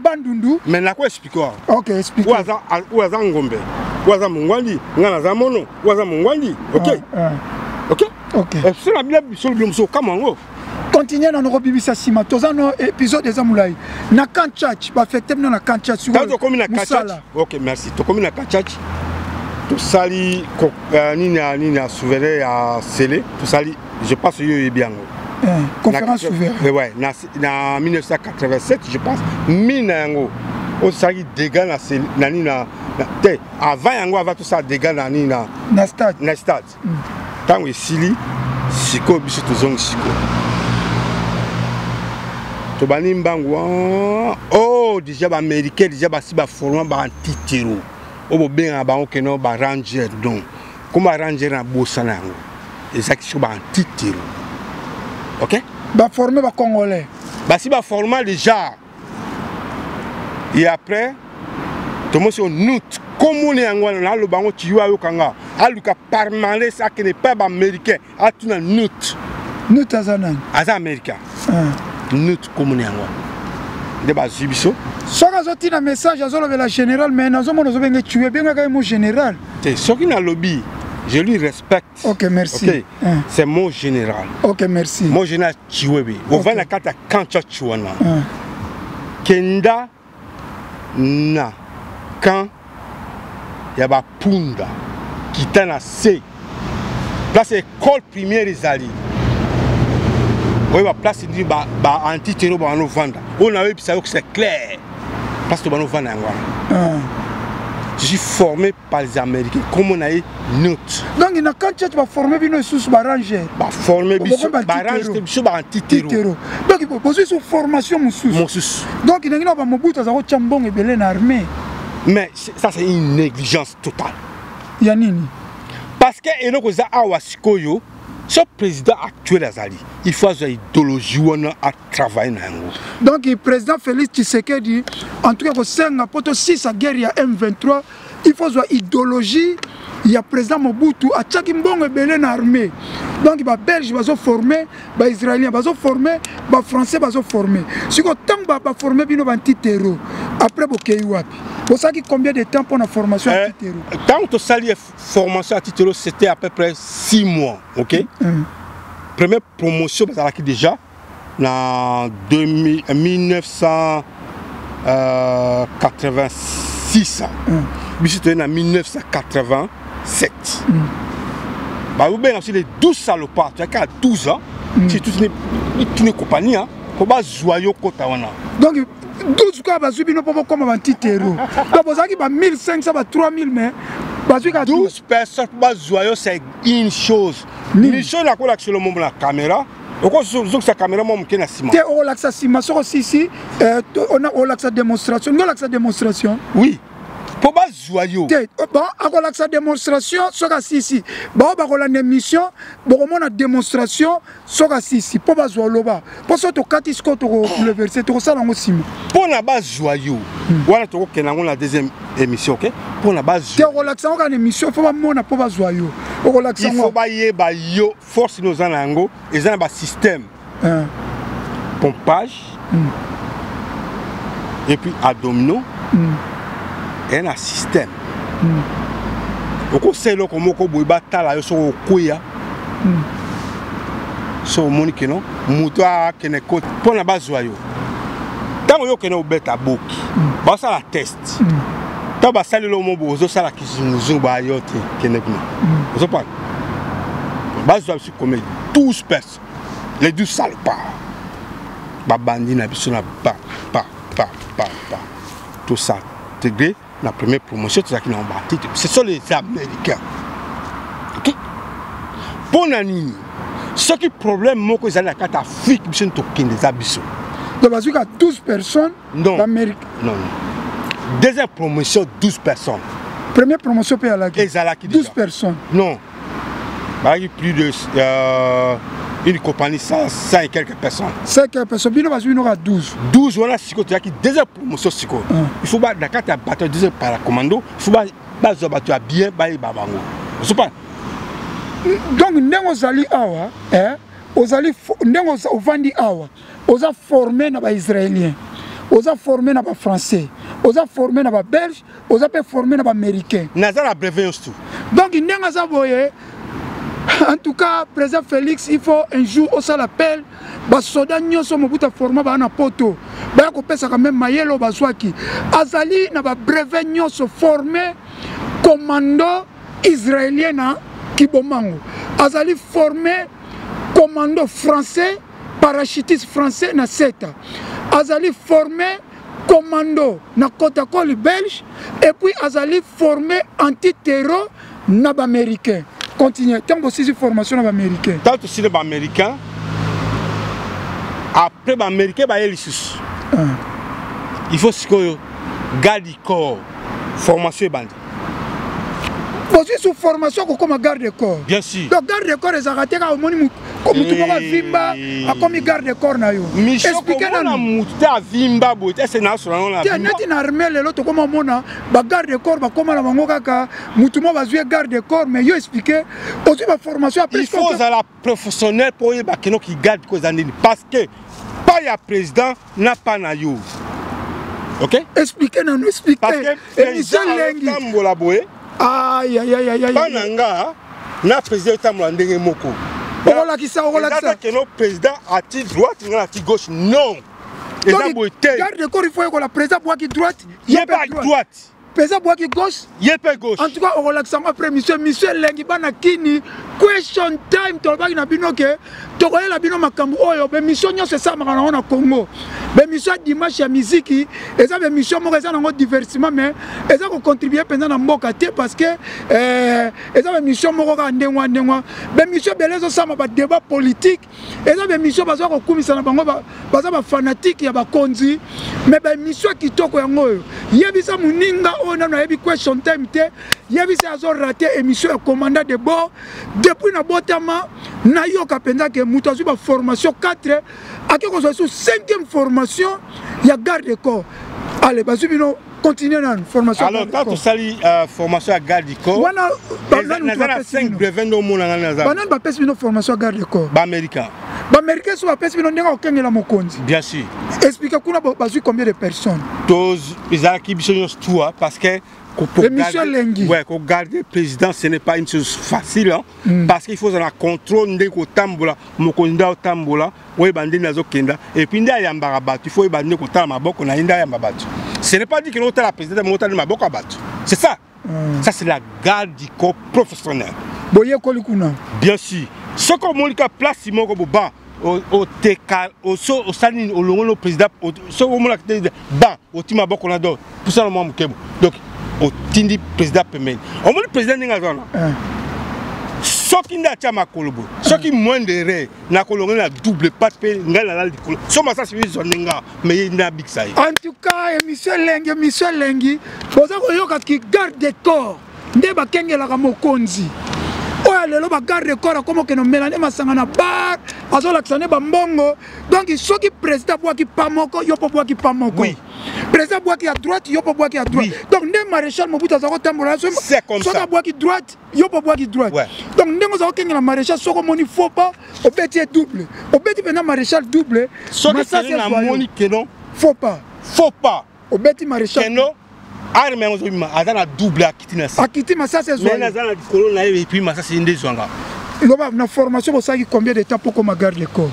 Bandundu.
Mais nako explique awa.
Ok, explique.
Oyo aza Ngombe, oyo aza Mongwandi, nga naza Mono, oyo aza Mongwandi. Ok. Ok.
Ok.
So na bino, biso bino mosusu okama yango.
Continue nano kobimisa nsima, toza no épisode eza molai. Na Camp Tshatshi, baaffecte bino na Camp Tshatshi.
Tokomi na Camp Tshatshi. Ok, merci. Tokomi na Camp Tshatshi, tosali nini ya nini ya souverain ya Sele, tosali, je pense yo oyebi yango.
Conférence souveraine.
Ouais, na 1987, je pense, mine na yango oyo tosalaki dégâts na nini na te, avant yango, avant tosala dégâts na nini na
na stade.
Na stade. Ntango esili sikoyo, biso tozongi sikoyo, tobandi mbangu. Oh, déjà baaméricain déjà basi baforma baantiterro oyo bobengaka bango keno baranger. Donc comme baranger na bosana yango, ezalaki siko baantiterro. Ok.
Baforme bacongolais.
Basi baforma déjà. Et après tomosi onut komona yango wana, naloba yango tiyo, ayokanga, aluka parmales, akende epai baaméricain, atuna Nut.
Nut aza nani?
Aza américain. Nut komona yango wana nde bazwi biso.
Soki azotina message, azolobela général, mais nazomona ozobenge tue, ebengaka ye mo général.
Te, soki nalobi, je lui respecte.
Ok, merci.
Ok. C'est mon général.
Ok, merci.
Mon général Chiwebe, ovandi na kati ya Camp Tshatshi wana, kenda na camp ya bapunda, kita na se, place école primaire ezali, oyeba place nini baantiterro bana ovanda. Oyo nayebisa yo, c'est clair, place to bana ovanda yango wana. Je suis formé par les Américains, kombo na ye Note.
Donc na Camp Tshatshi baforme bino lisusu baranger.
Baforme biso baranger te, biso baantiterro.
Donc bozwi su formation mosusu.
Mosusu.
Donc ndenge na bamobutu aza kotya mbongo ebele na armée.
Mais ça, c'est une négligence totale.
Ya nini?
Parce que eloko eza awa sikoyo, so président actuel azali, il faut azwa idéologie wana, atravaille na yango.
Donc président Félix Tshisekedi, en tout cas kosenga mpo tosisa guerre ya M23, il faut zwa idéologie ya président Mobutu, atiaki mbongo ebele na armée. Donc babelge bazoforme, baisraélien bazoforme, bafrançais bazoforme. Sikoyo ntango baforme bino baantiterro, après bokei wapi? Bosalaki combien de temps mpona formation ya antiterro?
Ntango tosali formation ya antiterro, c'était à peu près 6 mois. Ok. Première promotion bazalaki déjà na 2000, 1986. Biso toye na 1987. Bazobenga biso les 12 salopards. Toyaki à 12 ans, ti toute une compagnie po bazwa yo kota wana.
Donc 12 kaka bazwi bino mpo bokóma baantiterro. Donc bozalaki ba 1500, ba 3000, mais bazwi kaka
12 personnes mpo bazwa yo, c'est une chose. Mission nakolakisa lomombo na caméra, okozongisa caméra mwa moke na nsima.
Te, okolakisa nsima soko sisi olakisa démonstration, nde olakisa démonstration.
Oui, mpo bazwa yo.
Te, bon, akolakisa démonstration soki asisi. Bao bakolanda émission, bokomona démonstration soki asisi mpo bazwa oloba, mpo soki tokati sikoyo tokobouleverse, tokosala yango nsima.
Mpo na bazwa yo wana, tokokende yango na deuxième émission, ok? Mpo na bazwa.
Te, okolakisa yango kaka na émission, fo bamona mpo bazwa yo, okolakisa
yango. Bayeba yo, force nini oza na yango, eza na basystème pompage et puis abdominaux. Eya na système. Okosala eloko moko boye, batala yo soki okweya. So omoni keno moto akende kote mpo na bazwa yo, ntango yo okende obeta boki, basala test. Ntango basali eloko moko boye, ozosala kizunguzungu, bayo te, kende kuna. Ozopana bazwa biso combien? 12 personnes, les 12 salopards babandi na biso na pa pa pa pa pa. Tos'intégrer na première promotion, tozalaki na batitre, ce sont les Américains, ok? Mpo na nini? Soki problème moko ezali na kati ya Afrique, biso tokende, eza biso.
Donc bazwi ka 12 personnes?
Non.
L'Amérique.
Non, deuxième promotion, 12 personnes.
Première promotion mpe alaki?
Ezalaki.
12 personnes?
Non, bazalaki plus de une compagnie, 100, 100 et quelques personnes.
100 quelques personnes, bino bazwi bino ka 12?
12 wana sikoyo tozalaki deuxième promotion. Sikoyo il faut na kati ya bato ya deuxième paracommando, il faut bazwa bato ya bien, bayeba bango, ozopa.
Donc ndenge ozali awa, eh, ozali ndenge ovandi awa, oza formé na baisraélien, oza formé na bafrançais, oza formé na babelge, oza mpe formé na baaméricain.
Naza na brevet nyonso.
Donc ndenge aza boye, en tout cas, président Félix, il faut un jour osala appel, basoda nyonso Mobutu aforma baa na Poto, baya kopesaka meme mayele oyo bazwaki. Azali na babrevet nyonso, formé commando israélien na Kibomango, azali formé commando français, parachutiste français na Seta, azali formé commando na Kotakoli belge, et puis azali formé anti-terror na baaméricain. Continue, ntango bosisi formation na baaméricain.
Ntango tosili baaméricain, après baaméricain baye lisusu, il faut sikoyo garde du corps, formation ebandi.
Bozwi su formation kokóma garde corps?
Bien sûr.
Donc garde corps ezalaka te kaka omoni mutu moko avimba, akomi garde corps na yo.
Explique nanu. Mutu te avimba boye te, ese nasola
ngo. Te, neti na armée lelo tokóma omona bagarde corps bakóma na bango kaka mutu moko bazwi garde corps. Mais yo explique, ozwi baformation
après. Il faut ozala professionnel mpo oyeba kenoki garde ko eza nini, parce que pa ya président na pa na yo, ok?
Explique nanu, explique.
Parce que
émission elengi.
Tambola boye, pa na nga na président etambola ndenge moko.
Okolakisa, okolakisa.
Keno président ati droite, nga ati gauche, non, eza boye te.
Garde corps, il faut yekola président bwaki droite.
Ye mpe droite.
Président bwaki gauche.
Ye mpe gauche.
En tout cas, okolakisa ngo après mission. Mission elengi, bana kini, question time. Tolobaki na bino ke tokoyela bino makambo oyo. Bemission nyonso esalamaka nango na Congo, bemission ya dimanche ya miziki, eza bemission moko eza nango divertissement, mais eza kocontribue mpenza na mboka te, parce que eza bemission moko kaka ndenge wana ndenge wana. Bemission ebele ezosalama badébat politique, eza bemission baza kokumisa na bango, baza bafanatike ya bakonzi. Mais baémission ya kitoko yango oyo. Yebisa moninga oyo nano ayebi question time te, yebisa azorater émission ya commandant de bord. Depuis nabotama, nayoka mpenza ke moto azwi baformation 4, ake kozwa su 5e formation ya garde corps. Ale, bazwi bino, continue nanu formation.
Alors quand tosali formation ya garde du corps
wana,
naza na 5 brevet nde omona ngani naza.
Banani bapesi bino formation ya garde corps?
Baaméricain.
Baaméricain so bapesi bino ndenge okengela mokonzi?
Bien sûr.
Explique, kuna bazwi combien de personnes?
Ezalaki biso nyonso tuwa, parce que
émission elengi.
Ouais, kogarder président, ce n'est pas une chose facile, hein, parce qu'il faut ozala contrôle ndenge kotambola mokonzi, nde aotambola, oyeba ndenge azokenda, et puis nde ayambaka bato, il faut oyeba ndenge kotala maboko na ye nde ayamba bato. Ce n'est pas dit que otala président mo otali maboko ya bato, c'est ça. Ça, c'est la garde du corps professionnel.
Boyekoli kuna?
Bien sûr. Soki omoni ka place moko boba, oteka, osali nini, olongoli no président. Soki omonaka te ban, oti maboko na do pusana mwa mokebo, donc otindi président pembeni. Omoni président ndenge aza wana. Soki nde atya makolo boye, soki moindre erreur, nakolonga na double patte mpe ngai nalala likolo. So masasi ezwa nde nga, mais ye nde abikisa ye.
En tout cas, émission elengi, émission elengi. Boza koyoka ki garde de corps nde bakengelaka mokonzi oyo. Lelo bagarde de corps akoma okende omela nde masanga na bar, azolakisa nde bambongo. Donc soki président abwaki pa moko, yo mpo bwaki pa moko. Président abwaki ya droite, yo mpo bwaki ya droite. Donc nde maréchal Mobutu aza kotambola, soki abwaki droite, yo mpo bwaki droite. Donc ndenge oza kokengela maréchal, soki omoni faux pas, obeti ye double, obeti mpenza maréchal double.
Soki namoni keno
faux pas,
faux pas,
obeti maréchal.
Keno arme yango ozobima, aza na double, akiti na se.
Akiti, masasi
ezwa. Naza na likolo na ye, et puis masasi nde ezwanga.
Loba, na formation bosalaki combien de temps mpo koma garde de corps?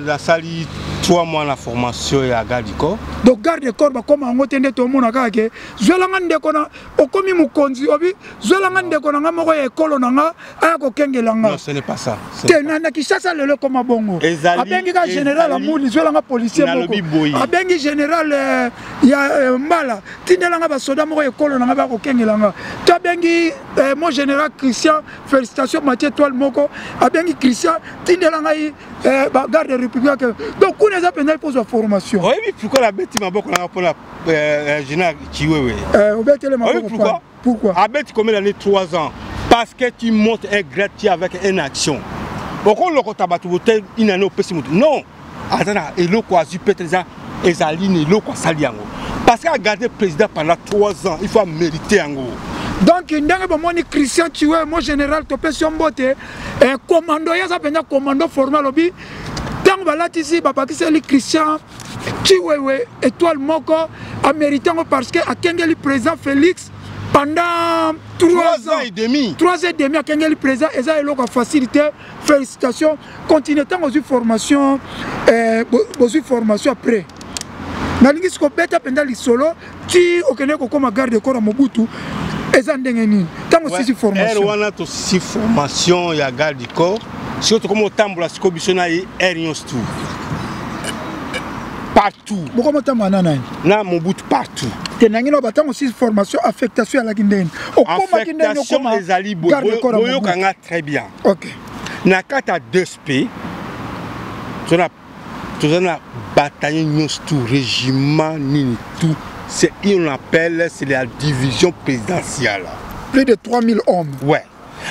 Nasali 3 mois na formation ya garde du corps.
Donc garde de corps bakoma yango te nde tomona kaka ke zwelanga ndeko na okomi mokonzi, obi zwelanga ndeko na nga moko ya ekolo na nga aya kokengela nga.
Non, ce n'est pas ça.
Te, na Kinshasa lelo ekoma bongo. Abengi ka général amuli, zwelanga policier moko. Abengi général ya mbala, tindelanga basoda moko ya ekolo na nga bakokengela nga. To abengi mo général Christian, félicitation, Mathieu Étoile moko, abengi Christian, tindela ngai bagarde républicain. Donc kuna eza mpenza mpozwa formation.
Oyebi pourquoi nabeti maboko nanga mpona général Chiwewe?
Obetele maboko.
Pourquoi?
Pourquoi?
Abeti combien d'années? 3 ans. Parce que tu montes un grade avec une action. Okolokota bato bote une année, opesi motu. Non, aza na eloko azwi, peut-être eza ezali na eloko asali yango, parce que agarde président pendant 3 ans, il faut amériter yango.
Donc ndenge bomoni Christian Chiwe, mo général, topesi yo mbote. Commando, ye aza mpenza commando formé. Alobi ntango balatisi, babakiseli Christian Chiwewe étoile moko, amérite yango parce que akengeli président Félix pendant 3
ans et demi.
3 ans et demi akengeli président, eza eloko ya facilité. Félicitations, continue. Ntango ozwi formation, bozwi formation, après nalingi siko beta mpenza lisolo ti okende kokóma garde corps ya Mobutu. Eza ndenge nini ntango osisi formation?
Wana tosisi formation ya garde du corps, sikoyo tokóma otambola sikoyo biso na ye aire nyonso tout, partout.
Bokoma otambola na nani?
Na Mobutu, partout.
Te, nangi na batango osisi formation, affectation alaki ndenge okomaki ndenge?
Okoma ezali boyokanga très bien. Na kati ya 2sp, toza na bataillon nyonso tout, régiment nini tout, c'est on appelle, c'est la division présidentielle.
Plus de 3000 hommes.
Ouais,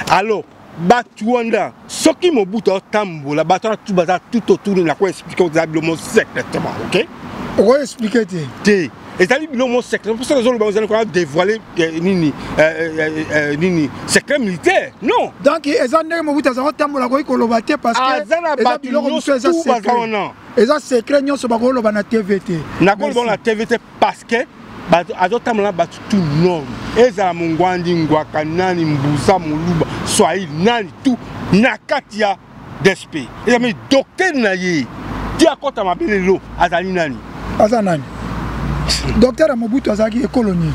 alors bato wana, soki Mobutu aotambola, bato wana tout baza tout autour. Nako expliquer, ozala bilomo secrètement, ok?
Okoexpliquer te.
Te, ezali biloko secret. Mpo soki ozoloba, ozali kona dévoiler nini nini, secret militaire, non.
Donc eza ndenge Mobutu aza kotambola, koki koloba te parce que
aza na bato
biloko mosusu eza
nyonso baza
secret.
Wana
eza secret nyonso, bakoloba na TV te.
Nakoloba na TV te parce que bato azotambola na bato tout norme, ezala mongwandi, ngwaka, nani, mbusa, moluba, swahili, nani tout na kati ya DSP. Ezami docteur na ye ti akɔta mabe lelo azali nani?
Aza nani? Docteur ya Mobutu azalaki ekolo nini?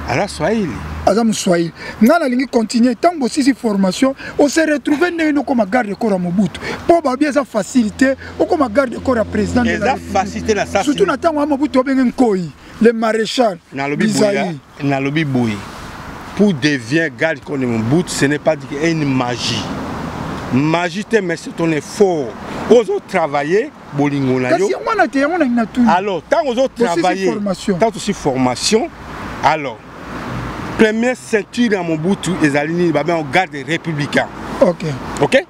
Aza swahili.
Aza moswahili. Ngai nalingi continue. Ntango bosisi formation, ose retrouve ndenge nini okóma garde corps ya Mobutu? Mpo babi eza facile te okóma garde corps ya président de la
Eza
République.
Facile te na sasi.
Surtout na ntango ya Mobutu, obenge Nkoi le maréchal.
Nalobi boye.
Bisaï.
Nalobi boye, pour devient garde corps de Mobutu, ce n'est pas dire une magie, magie te, mais c'est ton effort, ozotravailler, bolingo na yo.
Kasi yango wana te, yango nangi na tuni.
Alors ntango ozotravailler,
formation.
Ntango tosi formation, alors première ceinture ya Mobutu ezali nini? Babengo garde républicain. Ok.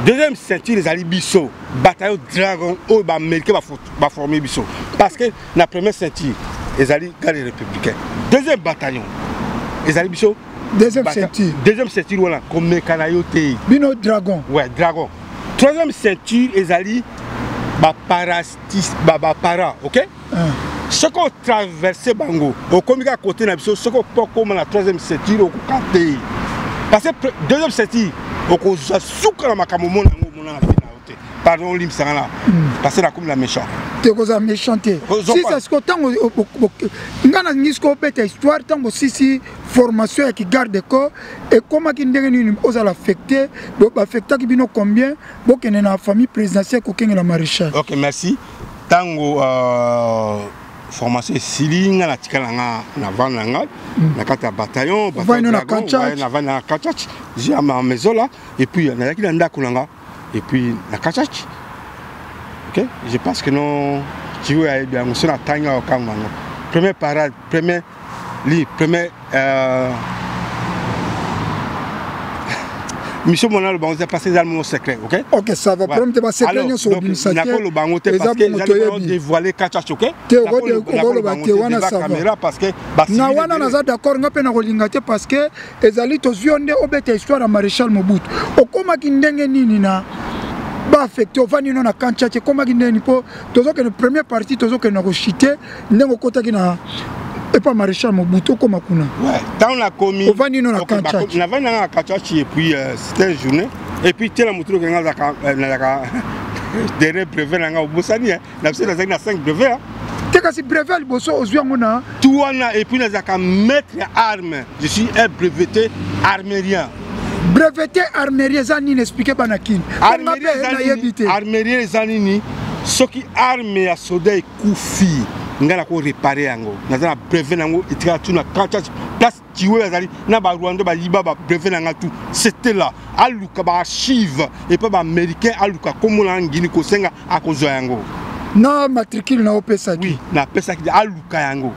Deuxième ceinture ezali biso bataillon dragon oyo baaméricain baforme biso, parce que na première ceinture ezali garde républicain, deuxième bataillon ezali biso.
Deuxième ceinture.
Deuxième ceinture wana, komeka na yo te.
Bino dragon.
Ouais, dragon. Troisième ceinture ezali baparastis, bapara, ok. Soki otraverse bango, okomi kaka kote na biso. Soki opokoma na troisième ceinture, okoka te, parce que deuxième ceinture okozwa suka na makambo omona yango, omona na vie na yo te. Pardon, olimbisanga na parce que nakomi na méchant.
Te, kozala méchant te. Sisa siko ntango nga nalingi siko obeta histoire. Ntango osisi formation ya kigarde corps, ekomaki ndenge nini ozala affecté? Baaffectaki bino combien bokende na famille présidentielle kokengela maréchal?
Ok, merci. Ntango Formation esili, nga natikala nga na vanda na ngai na kati ya bataillon.
Ovandi na Kanchach.
Navandi na Kanchach, j'ai ma maison là, et puis nazalaki na ndako na nga et puis na Kanchach. Ok, je pense que non, tiwe ayebi yango. So natangi awa kanga yango, première parade, premier li premier mission mona aloba yango parce que eza mon secret, ok.
Ok, ça va. Problème te, basecret nyonso obimisa te.
Nakoloba yango te parce que eza dévoilé Kanchach, ok.
Te, okoloba te wana, ça va.
Caméra, parce que
na wana naza d'accord, nga mpe na kolinga te parce que ezali tozwi yo nde obeta histoire ya maréchal Mobutu. Okomaki ndenge nini na baaffecté? Ovandi no na Kanchach, ekomaki ndenge nini? Mpo tozokende première partie, tozokende na koshite ndenge okotaki na epa maréchal Mobutu, okoma kuna.
Ouais, ntango nakomi
Ovandi no na Kanchach.
Navandi nanga na Kanchach et puis c'était une journée et puis tela motu okenga nazalaka dernier brevet na nga obosani na biso, nazalaki na 5 brevet.
Te, kasi brevet ya liboso ozwi yango na
Tout wana. Et puis nazalaka maître ya arme, je suis un breveté armérien.
Breveté armérier eza nini? Explique bana kini nga mpe nayebi te.
Armérier eza nini? Soki arme ya soda ekufi, ngai nako réparer yango. Naza na brevet nango, etikala tu na Kanchach, place tiwe azali na barwandais bayiba babrevet na nga tout. C'était là, aluka baarchive epa baaméricain, aluka kombo na ngini kosenga, akozwa yango.
Na matricule na opesaki?
Oui, napesaki, aluka yango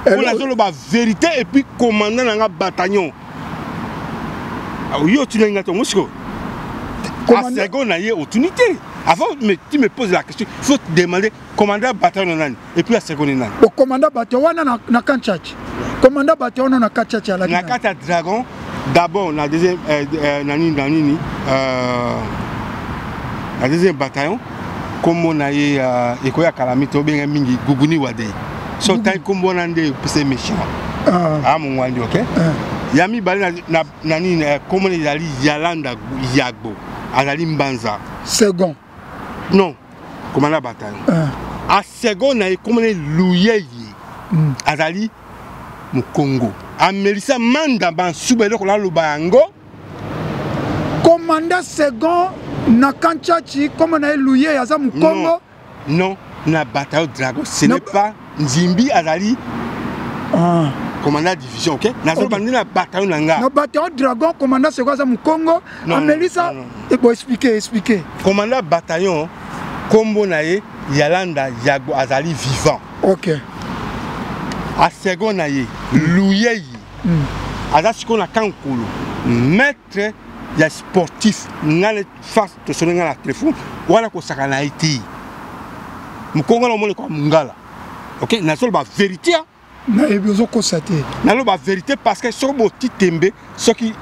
mpo nazoloba vérité. Et puis commandant na nga bataillon, yo otunaki nga tongo sikoyo asego na ye, otuni te. Avant mais tu me poses la question, il faut te demander commandant bataillon na nani et puis asego ni nani.
Bon, commandant bataillon wana na Kanchach, commandant bataillon wana na Kanchach alaki
na kati ya dragon d'abord, na deuxième na nini, na deuxième bataillon. Kombo na ye ekoya kalami te, obenga mingi Guguni Wade. So otangi kombo wana nde epesa méchant. Ah, mongwandi, ok. Ya mibale na nini, kombo na ezali Yalanda Yagbo, azali Mbanza.
Second?
Non, commandant bataillon a second na ye, kombo na ye Luyeye, azali Mokongo, amelisa manda bansuba eloko naloba yango.
Commandant second na Kanchachi, kombo na ye Luye, aza Mokongo?
Non, na bataillon dragon, ce n'est pas Nzimbi, azali commandant division. Ok, nazoloba nde na bataillon na nga.
Na bataillon dragon, commandant second aza Mokongo, amelisa. Bon, explique, explique.
Commandant bataillon, kombo na ye Yalanda Yago, azali vivant.
Ok.
A second na ye Luyeyi, aza sikoyo na Kankulu, maître ya sportif. Nga face tosoni nga na telefone wana, kosaka na ye te. Mokongo na omoni kwa mongala. Ok, nazoloba vérité.
Nayebi ozokosa te.
Naloba vérité parce que soki boti tembe, soki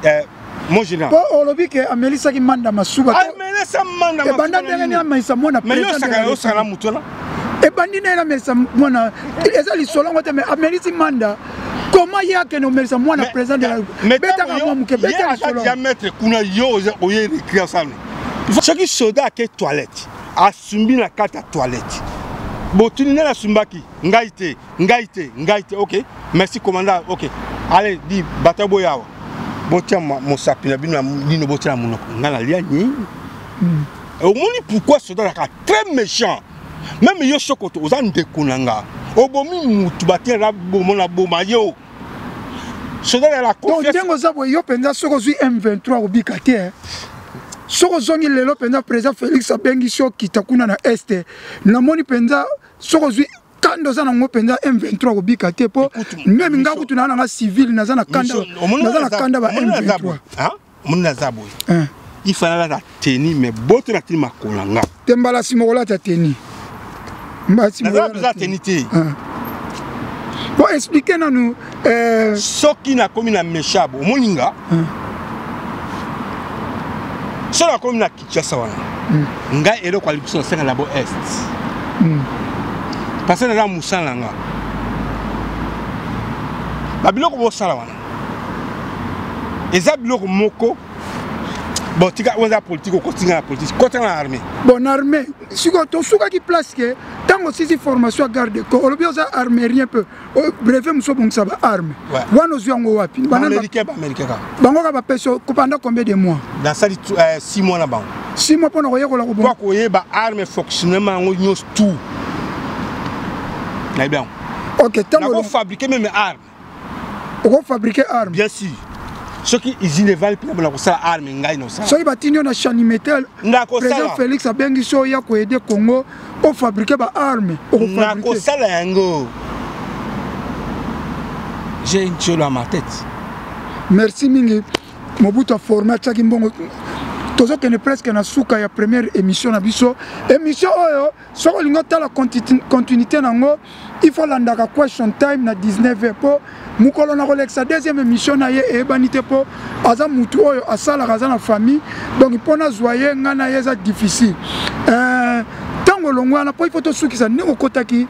mon général.
Mpo olobi ke amelisaki manda masuba.
Amelisa manda.
Ebanda ndenge nini amelisa mwana?
Mais yo osaka na motu wana.
Ebandi ndenge amelisa mwana, eza lisolo yango te. Mais amelisi manda comment? Ye akende omelisa mwana président de la, betaka mwa moke, beta lisolo.
Ya maître kuna, yo oye récré osala. Soki soda ake toilette, asumbi na kati ya toilette, botuni nde nasumbaki? Ngai te, ngai te, ngai te. Ok, merci commandant. Ok, allez, di bato boya awa, botia mosapi na bino na nino, botia na monoko ngai nalia nini. Omoni pourquoi soda azalaka très méchant? Même yo sokoto oza ndeko na nga, obomi mutu, batia na bomo na boma yo. Soda ya la
confiance. Ndenge oza boye, yo mpenza soki ozwi M23 obika te. Soki ozongi lelo mpenza, président Félix abengisi okita kuna na Est, namoni mpenza soki ozwi kanda oza nango mpenza, M23 kobika te. Mpo même nga kutu naa nanga civil, naza na kanda, naza na kanda ba M23.
Omoni, naza boye, il fallait alata tenue, mais boto na tini makolo na nga.
Te, mbala nsima kolata tenue.
Naza mpenza tenue te.
Bon, explique nanu.
Soki nakomi na meshabo, omoni nga, soki nakomi na Kinshasa wana, ngai eloko ya liboso nasenga na bo Est, parce que naza mosala na nga. Babiloko bosala wana eza biloko moko. Bon, tika oyo eza politique, okotinga na politique, kotinga na armée.
Bon, na armée sikoyo tosukaki place ke ntango osisi formation ya garde corps, olobi oza armérien mpe brevet mosu obongisa baarme wana, ozwi yango wapi?
Baaméricain, baaméricain kaka.
Bango kaka bapesi? Pendant combien de mois?
Nasali 6 mois na bango.
6 mois mpona koyekola?
Mpo koyeba arme, fonctionnement yango nyonso tout. Nayebi yango.
Ok, ntango
nakofabriquer même arme.
Okofabriquer arme?
Bien sûr. Soki usine evali mpena bona kosala arme, ngai nosala.
Soki batindi yo na Chanimetel, président Félix abengi so oya koaider Congo, ofabriquer baarme, okofabriquer?
Nakosala yango. J'ai une tuyau dans ma tête.
Merci mingi. Mobutu aforme, atiaki mbongo. Tozokende presque na suka ya première émission na biso. Émission oyo, soki olingi otala continuité nango, il faut landaka Question Time na 19h, mpo mokolo na kolekisa deuxième émission na ye eyebani te, mpo aza mutu oyo asalaka, aza na famille, donc mpo nazwa ye, ngai na ye eza difficile. Ntango olongo wana, mpo il faut tosukisa ndenge okotaki,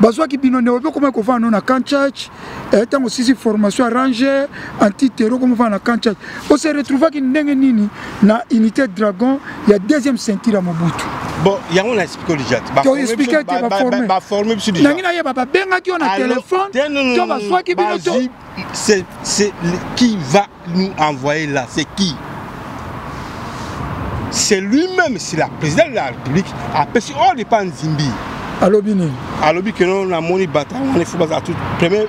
bazwaki bino nde obi okomaki kovanda no na camp church. Ntango osisi formation ya ranger anti-terro, okoma ovanda na camp church, ose retrouvaki ndenge nini na unité Dragon ya deuxième ceinture ya Mobutu?
Bon, yango na expliqué déjà.
To expliqué te.
Baforme, baforme biso déjà.
Nangi nayeba, babengaki yo na telefone to bazwaki bino to?
C'est qui va nous envoyer là? C'est qui? C'est lui-même, c'est la président de la République apesi ordre epa Nzimbi.
Alobi nini?
Alobi ke no, namoni bataillon wana, ifo bazala tout premier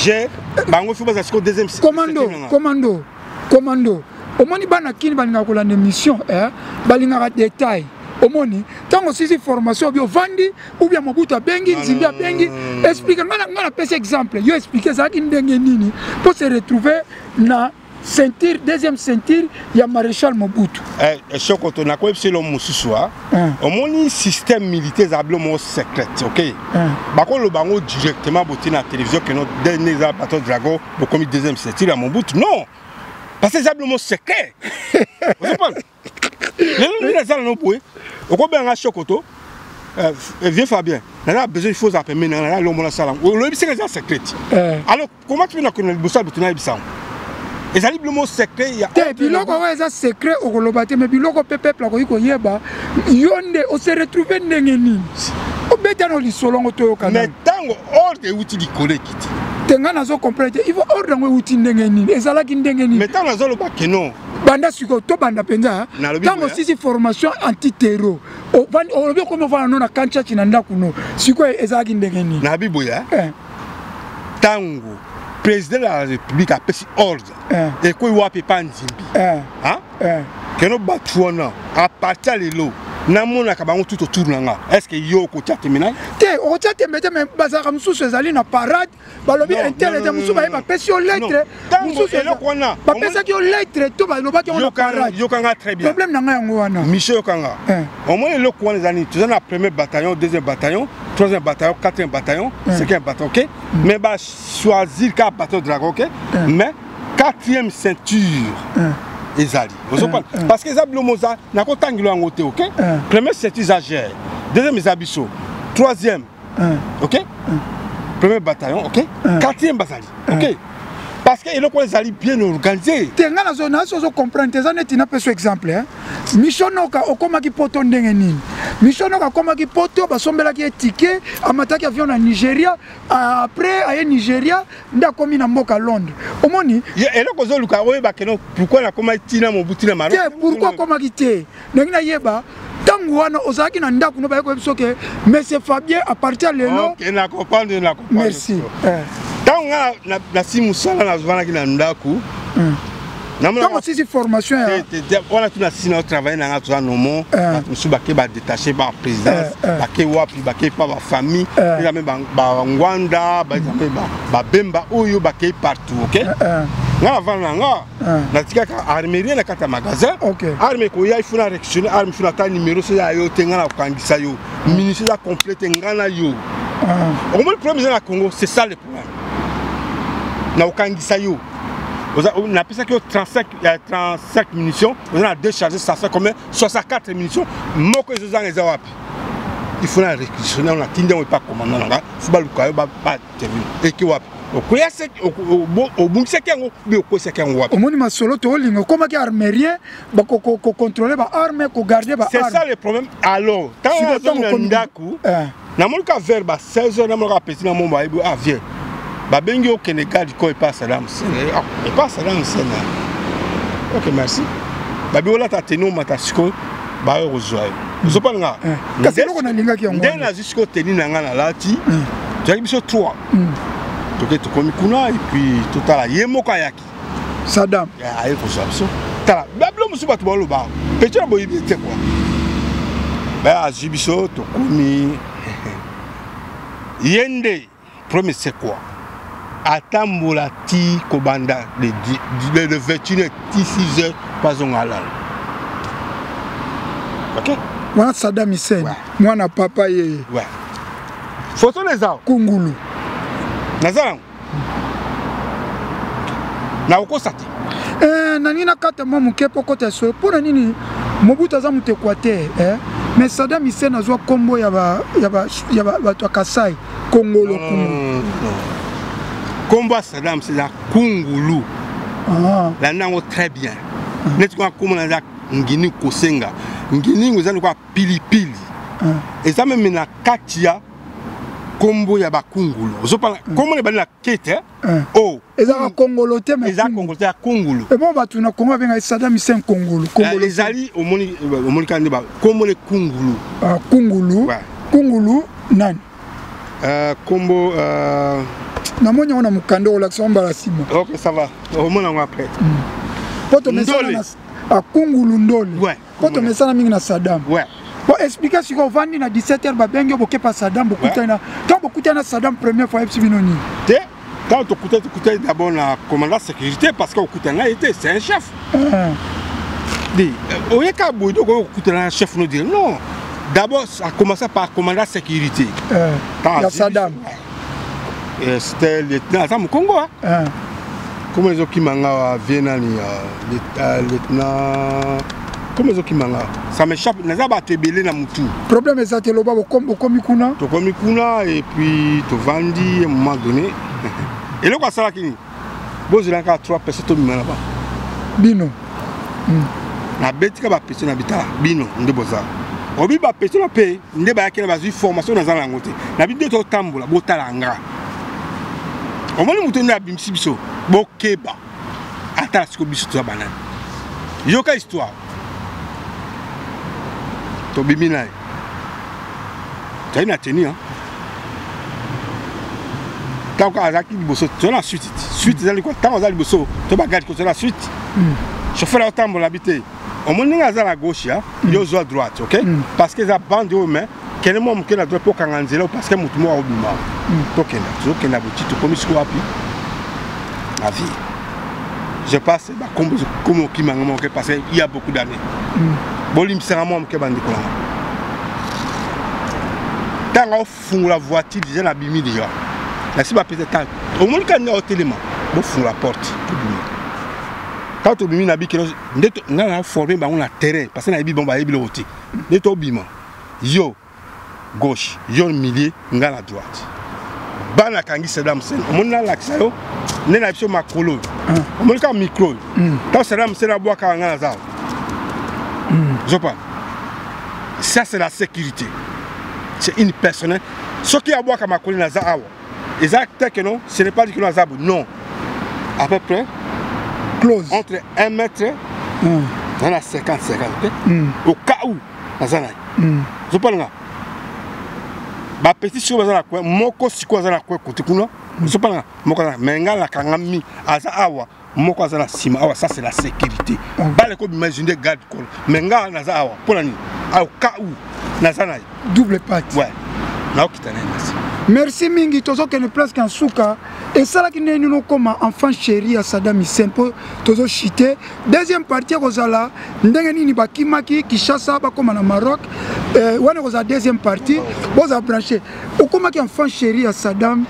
jet, bango ifo bazala sikoyo deuxième.
Commando, commando, commando. Omoni, bana Kini balingaka kolanda émission, eh? Balingaka détail. Omoni, ntango osisi formation, obi ovandi ou bien Mobutu abengi, Nzimbi abengi, explique. Nga napesi exemple, yo explique ezalaki ndenge nini mpo se retrouver na ceinture, deuxième ceinture ya maréchal Mobutu.
Eh, Sokoto, nakoyebisa elo mosusu a omoni, système militaire ezala bilo moko secrète, ok? Bakoloba yango directement botie na télévision keno ndenge eza bateau Dragon bokomi deuxième ceinture ya Mobutu? Non, parce que eza bilo moko secret. Ozopana lelo nde naza nano boye, okobenganga Sokoto, vieux Fabien, naza besoin, il faut ozala pembeni nanga, naza lombo nasala yango. Oloyebi seke eza secret. Alors comment tu nakende liboso ya bato nayebisa yango? Ezali bilo moko secret ya
Te, biloko oyo eza secret okoloba te, mais biloko mpe peuple akoki koyeba. Yo nde ose retrouve ndenge nini? Obeta na lisolo yango, toyoka.
Mais ntango ordre euti likolo, ekiti.
Te, ngai nazo comprendre te. Il faut ordre yango euti ndenge nini? Ezalaki ndenge nini?
Mais ntango nazoloba ke non.
Banda sikoyo, tobanda mpenza. Ntango osisi formation antiterro, olobi okomi ovanda no na kanchachi na ndako no. Sikoyo ezalaki ndenge nini?
Nabi boye, ntango président de la République apesi ordre, ekoyi wapi? Epa Nzimbi keno bato wana, à partir ya lelo namonaka bango tout autour na nga. Est ce que yo okotia tembe na
Te, okotia tembe te, mais bazalaka mosusu ezali na parade, balobi un tel ete mosusu baye bapesi yo lettre, mosusu bapesaki yo lettre to balobaki yango na parade.
Yokanga très bien.
Problème na ngai yango wana.
Michel, yokanga. Omoni eloko wana eza nini? Toza na premier bataillon, deuxième bataillon, troisième bataillon, quatrième bataillon, cinquième bataillon, ok? Mais bachoisir kaka bataillon Dragon, ok? Mais quatrième ceinture ezali, ozopana, parce que eza bilo moza nakotangela yango te, ok? Première ceinture eza gere, deuxième eza biso, troisième, ok, premier bataillon, ok, quatrième bazali, ok, parce que eloko ezali bien organisé.
Te, ngai nazo naso ozo comprendre te. Eza neti napesa exemple. Mission Noka okomaki Poto ndenge nini? Mission Noka akomaki Poto, basombelaki ye ticket, amataki avion na Nigeria, après aye Nigeria nde akomi na mboka Londres. Omoni?
Eloko ozoluka oyeba keno pourquoi nakomaki ntina Mobutu na Maroc.
Te, pourquoi akomaki te, ndenge nayeba, ntango wana ozalaki na ndako no, baye koyebi soki monsieur Fabien à partir lelo.
Ok, na comprendre, na comprendre.
Merci.
Ntango nga nasi mosala, nazwanaki na ndako.
Ntango osisi formation
ya wana, tu nasisi na travaille na nga, toza nomo, bato mosusu bake badétaché ba présidence, bake wapi, bake pa bafamille, eza me bangwanda, baeza mpe babemba oyo bakei partout, ok? Nga navanda na nga, natikaka armerie na kati ya magasin. Arme ekoya, il faut na réquisitionner arme, il faut nata numéro. So ya yo te, nga na kokangisa yo. Munition eza complète, nga na yo. Okomoni problème eza na Congo, c'est ça le problème. Na kokangisa yo, napesaki yo 35, 35 munitions, oza na deux chargé, ça fait combien? 64 munitions. Moko ezozanga, eza wapi? Il faut na réquisitionner, natindi yango epa commandant na nga, faut baluka yo, batermine eke wapi? Obungisaki yango bi, okwesaki yango wapi?
Omoni masolo toolinga, okomaki armérien, bakocontrôle baarme, kogarde.
C'est ça le problème. Alors ntango nazongi na ndako, namoni ka vers ba 16 heures, namoni kaka petit na mo bayebi, ah vieux, babengi okende garde ko epa Saddam Hussein, epa Saddam Hussein. Ok, merci. Babi olata teni, omata sikoyo, bayo kozwa yo. Ozopana nga.
Kasi eloko nalingaki yango.
Nde nazwi sikoyo tenue na nga nalati. Tozalaki biso 3. Toke tokomi kuna et puis totala ye moko ayaki.
Saddam.
Aye kozwa biso. Tala, babilo mosusu bato baloba. Petit na boyebi te quoi. Ba azwi biso tokomi. Ye nde premier c'est quoi? Atambola ti kobanda le 21 ti 6 heures bazonga alala. Ok?
Wana Saddam Hussein, ouais. Mwana papa ye.
Ouais. Photo les a.
Kungulu.
Naza nakokosa te.
Nalingi nakata mwa moke mpo kota ya solo mpo na nini Mobutu aza moto Équateur, eh? Mais Saddam Hussein azwa nkombo ya bato ya Kasai, Kongolo. Kungulu.
Nkombo ya Saddam eza Kungulu. Landa yango très bien. Neti kaka nkombo na eza ngini kosenga nginingo eza lokola pilipili. Eza meme na kati ya nkombo ya bakungulu. Ozopala nkombo na ebandi na kete. Oh,
ezaka kongolo te,
mais eza kongolo te, ya kungulu.
Ebo bato na Kongo abenga Saddam Hussein kongolo. Kongolo
ezali omoni omoni kaka nde kombo ne kungulu.
Kungulu. Kungulu nani?
Kombo
namoni yango na mokanda olakisa mbala nsima.
Ok, ça va, omona yango après.
Po tomesana na kungulu ndole. Po tomesana mingi na Saddam. Bon, explique sikoyo, ovandi na 17 heures, babengi yo, bokepa Saddam, bokutani na ntango bokutani na Saddam première fois, ayebisi bino nini?
Te, ntango tokutani, tokutani d'abord na commandant sécurité, parce que okutani na ye te, c'est un chef. Di oyeka boye, donc okutana na chef no dire non. D'abord ça commençait par commandant sécurité.
Ya Saddam.
C'était lieutenant aza mokongo. Comment ezokima nga vie nani, lieutenant, comment ezokima nga, ça m'échappe, naza bato ebele na mutu.
Problème eza te, loba, bokomi kuna.
Tokomi kuna et puis tovandi. Un moment donné, eloko asalaki nini? Bozelaka trois personnes, tobima na ba
Bino.
Nabetika bapeso na bitala bino nde boza obi bapeso na mpe nde bayaki na bazwi formation naza na yango te. Na bi nde totambola, botala nga, omoni moto nde abimisi biso, bokeba, atala sikoyo biso toza banani. Yoka histoire, tobimi na ye, tozali na tenue. Ntango azalaki liboso, toza na suite. Suite ezali kwa ntango aza liboso, to bagarde koza na suite. Chauffeur aotambola bi te, omoni ndenge aza na gauche, ya yo ozwa droite, ok, parce que eza bande oyo, mais kende mwa moke na droite mpo okanga nzela, parce que motu moko akobima. Tokenda, tozokenda boti, tokomi sikoyo wapi na vie? Je passe bakombo komi okimanga moke, parce que il y a beaucoup d'années. Bolimbisanga mwa moke, bandeko nanga. Ntango aofungola voiture déjà, nabimi déjà, nasi bapesa ta, omoni kaka ndenge aotelema, bofungola porte, tobimi. Ntango tobimi na bikelo nde ngai na forme bango na terrain, parce que nayebi bango, bayebi biloko te. Nde tobima, yo gauche, yo milieu, ngai na droite. Bana akangi Saddam Hussein, omoni, nalakisa yo nde na biso makolo oyo, omoni kaka micro oyo. Ntango Saddam Hussein abwakaka, ngai naza awa. Zopa, ça c'est la sécurité, c'est une personne. Soki abwaka makolo, naza awa, eza te que non, ce n'est pas dit que non aza boye, non, à peu près
close
entre 1 mètre na 50 50 te, au cas où naza na ye. Ozopalanga bapeti sikoyo baza na coin moko, sikoyo aza na coin kote kuna. Ozopalanga moko aza, mais ngai nakanga mi aza awa, moko aza na nsima awa. Ça c'est la sécurité. Bale kobima ezwi nde garde corps, mais ngai naza awa mpo na nini? Au cas où naza na ye.
Double patte.
Ouais, naokita na ye nasi.
Merci mingi, tozokende presque en suka. Esalaki ndenge nini okoma enfant chéri ya Saddam Hussein? Mpo tozochite, deuxième partie ekozala ndenge nini bakimaki Kinshasa, bakóma na Maroc. Wana ekozala deuxième partie, bozala branché. Okomaki enfant chéri ya Saddam,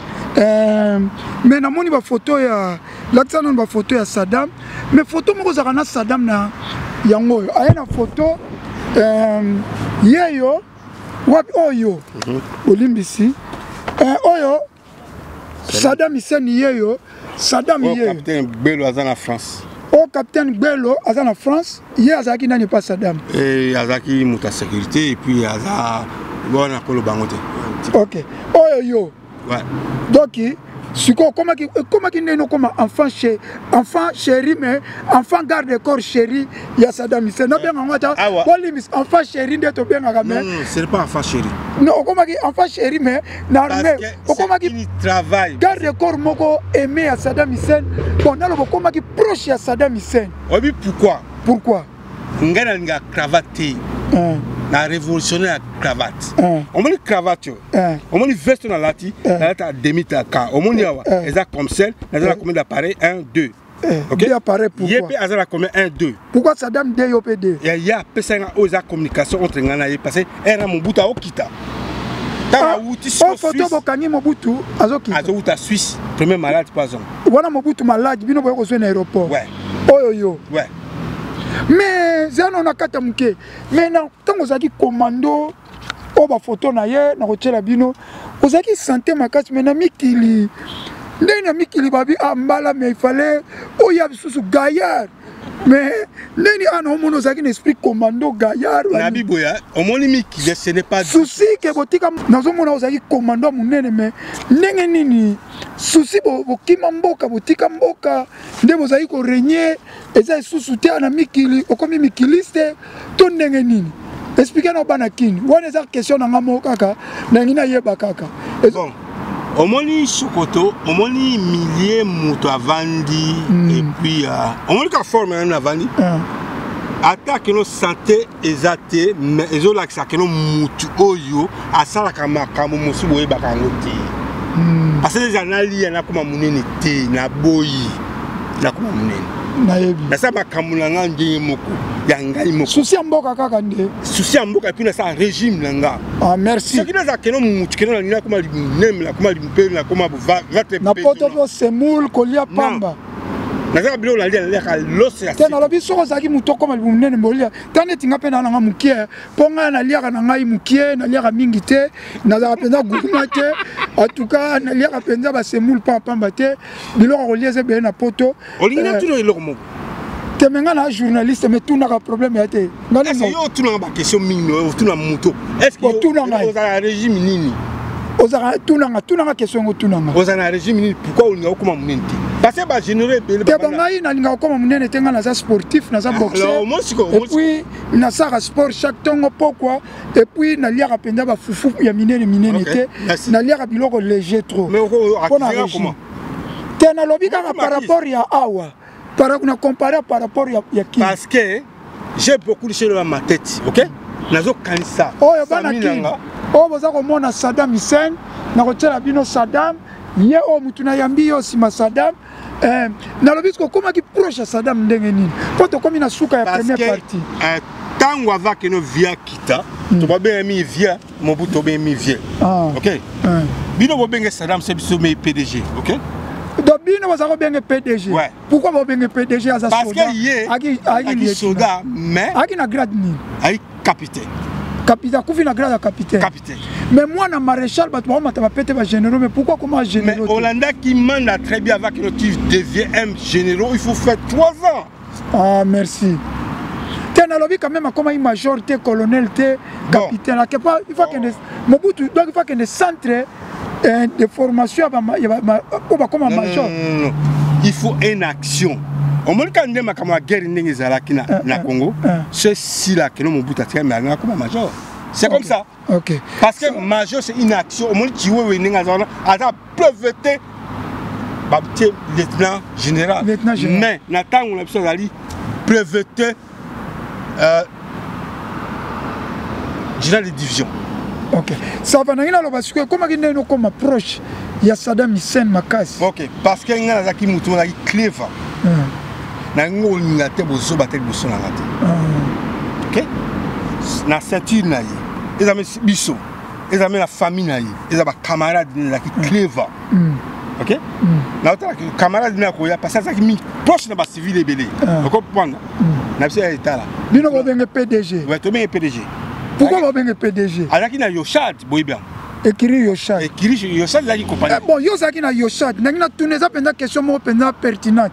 mais namoni bafoto ya, lakisa nano bafoto ya Saddam. Mais foto moko ozalaka na Saddam na yango oyo aye na foto, yeyo wapi oyo? Olimbisi, oyo Saddam Hussein yeyo, Saddam
Oyo
yeyo.
Capitaine Gbelo aza na France.
Oyo capitaine Gbelo aza na France. Ye azalaki nani pa Saddam?
Azalaki moto ya sécurité et puis aza bona koloba yango te.
Ok, oyo yo.
Ouais.
Donc Sikoyo okomaki, ekomaki ndenge okoma enfant chez enfant chéri, mais enfant garde corps chéri ya Saddam Hussein. Nabenga yango ata bolimbisi, enfant chéri nde tobengaka, mais
non, ce n'est pas enfant chéri.
Non, okomaki enfant chéri, mais na armée okomaki
travail
garde corps moko aimé ya Saddam Hussein. Bon, naloba okomaki proche ya Saddam Hussein.
Oyebi pourquoi?
Pourquoi?
Ngai nalingaka cravate te. Na révolutionnaire ya cravate. Omoni cravate oyo, omoni veste nalati, nalata demi taka. Omoni awa eza comme celle naza na combien d'appareil? 1, 2.
Ok, deux appareils, pourquoi?
Ye mpe aza na combien? 1, 2.
Pourquoi Saddam 2, yo mpe 2?
Ye apesa nga oyo eza communication entre ngai na ye, parce que era Mobutu aokita ntango awuti.
Photo bokangi, Mobutu azokita.
Azowuta Suisse, premier malade mpo azonga.
Wana Mobutu malade, bino boye kozwa na aéroport. Oyo yo. Mais zano na kati ya moke, mais na ntango ozalaki commando, oyo bafoto na ye na kotiela bino, ozalaki santé makasi. Mais na mikili ndenge na mikili babi ah, mbala, mais il fallait oya lisusu gaillard. Mais ndeni ana omoni ozalaki na esprit commando gaillard.
Nabi boya, omoni mikili, ce n'est pas
souci ke botika. Nazomona ozalaki commando ya monene, mais ndenge nini souci bokima mboka, botika mboka nde bozali korégner, eza lisusu te na mikili, okomi mikiliste to ndenge nini? Explique na bana kini wana, eza question na nga moko kaka, nangi nayeba kaka.
Bon, omoni sokoto, omoni milie moto avandi et puis omoni ka forme nani avandi, ata keno santé eza te, mais ezolakisa keno mutu oyo asalaka makambo mosusu boyebaka yango te, parce que eza nalia, nakoma monene te, naboyi nakoma monene.
Nayebi.
Nasala makambo na nga ndenge moko ya ngai moko.
Souci ya mboka kaka nde.
Souci ya mboka, et puis nasala régime na nga.
Ah, merci.
Soki naza keno mutu keno nalingi nakoma monene, nakoma mpe nakoma vate.
Na poto mpo semoule kolia pamba.
Nazaka biloko nalia, naliaka loso ya
te. Nalobi soki ozalaki motu okoma libumu monene, bolia ta neti nga mpe naa nanga mokie, mpo ngai naliaka na ngai mokie, naliaka mingi te, nazalaka mpenza gourmand te. En tout cas naliaka mpenza basemoule pamba te, biloko ya kolia eza ebele na poto.
Olingi natuna eloko moko?
Te, me ngai na journaliste, me tunaka, problème ya te.
Yo otunaka baquestion mingi, otuna moto.
Otuna ngai.
Ozala na régime nini?
Ozalaka, tunanga, tunanga question yango, tunanga.
Ozala na régime nini? Pourquoi olinga okoma monene te? Parce que bagénéraux ebele.
Te, bon, ngai nalingaka okoma monene te. Ngai naza sportif, naza boxer, et puis nasalaka sport chaque ntongo, pokwa, et puis naliaka mpenza bafufu ya minene minene te, naliaka biloko léger trop
mpona régime
te. Nalobi kaka par rapport ya awa, na compare par rapport ya
kini. Parce que j'ai beaucoup de choses dans ma tête, ok, nazokanisa.
Oyo bana kini oyo boza komona Saddam Hussein, nakotiela bino Saddam ye oyo mutu nayambi yo nsima Saddam. Nalobi soki okomaki proche ya Saddam ndenge nini, mpo tokomi na suka ya première partie.
Ntango ava keno via kita, tobabengami via Mobutu, tobengami vie. Ok, bino bobenge Saddam, se biso me PDG, ok.
Donc bino baza kobenge PDG?
Ouais.
Pourquoi bobenge PDG? Aza
parce que ye aki soda, mais
aki na grade nini?
Aki capitaine.
Capitaine, akufi na grade ya capitaine.
Capitaine.
Mais mwana maréchal, bato baomata bapete bagénéraux, mais pourquoi comment généraux?
Mais olandaki manda très bien, avant que tu deviens un généraux, il faut faire 3 ans.
Ah, merci. Te, nalobi quand même akomaki major te, colonel te, capitaine akepa. Il faut akende Mobutu, donc il faut akende centre de formation oyo bakoma major.
Non, il faut une action. Omoni kaka nde makambo ya guerre ndenge ezalaki na Congo, so esila keno Mobutu atikali, me alingaka koma major, c'est comme ça. Parce que major, c'est une action. Omoni Tshiwewe ndenge aza wana, aza breveté, batie lieutenant général, mais na ntango na biso azali breveté général de division.
Ok, ça va. Nangi naloba sikoyo, ekomaki ndenge okoma proche ya Saddam Hussein makasi?
Ok, parce que ngai nazalaki motu, nazalaki clever. Nangi olinga te bozoba te liboso na nga te. Ok, na ceinture na ye eza biso, eza me na famille na ye, eza bacamarade, ezalaki clever. Ok, naotalaki camarade na akoya, parce azalaki mingi proche na bacivile ebele, okoprendre na biso ya etala.
Bino bobenge PDG?
Ouais, tobenge PDG.
Pourquoi bobenge PDG?
Azalaki na Yoshad, boyebi yango.
Ekiri Yoshad.
Ekiri Yoshad ezalaki compagnie.
Bon, yo ozalaki na Yoshad, ndenge natuna, eza mpenza question moko mpenza pertinente: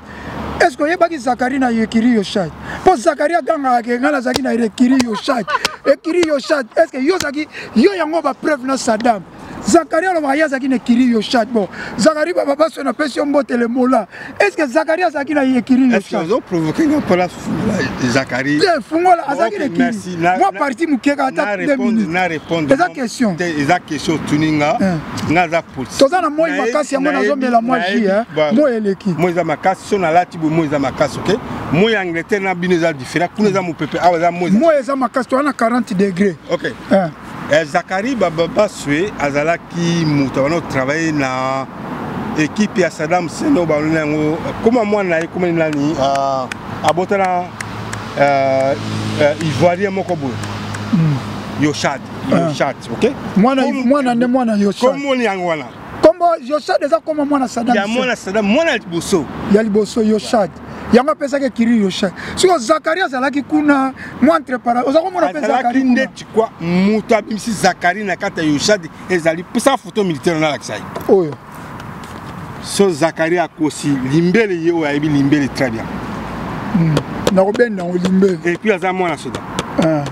est ce que oyebaki Zakari na ekiri Yoshad? Mpo Zakari agangaka ke ngai nazalaki na ekiri Yoshad, ekiri Yoshad. Est ce que yo ozalaki, yo yango bapreuve na Saddam? Zakari alobaka ye azalaki na ekiri Yoshad. Bon, Zakari baba baso napesi yo mbote le mola. Est ce que Zakari azalaki na ekiri Yoshad?
Ozo provoquer nga mpola fungola Zakari.
Te fungola azalaki na ekiri. Mwa partie moke kaka ata 2 minutes.
Na répondre.
Eza question.
Te eza question otuni nga. Nga aza politique.
Toza na moi makasi yango nazomela mwa jus hein. Moi eleki.
Moi eza makasi so nalati boye moi eza makasi OK. Moi ya Angleterre na bino eza différent. Kuna eza mopepe awa eza moi.
Moi eza makasi toza na 40 degrés.
OK. Eh, Zakari Bababaswe azalaki moto abanda kotravaille na ekipe ya Saddam Hussein oyo balona yango koma mwana na ye koma nani uh, abotana uh, uh, ivoirien moko boye mm. Yoshad Yoshad ah. ok
mwana mwana nde mwana Yoshad
komoni yango wana
kombo Yoshad eza koma mwana Saddam
ya mwana Saddam mwana ya liboso
ya liboso Yoshad yango apesaki ekiri Yoshad sikoyo Zakari azalaki kuna mwa entre para oza komona mpe
Zakari ndeti kwa moto abimisi Zakari na kati ya Yoshad ezali pesa photo militaire nalakisa ye
oyo
so Zakari akosi limbele ye oyo ayebi limbele très bien
nakobenda yango limbele
et puis aza mwana soda ah.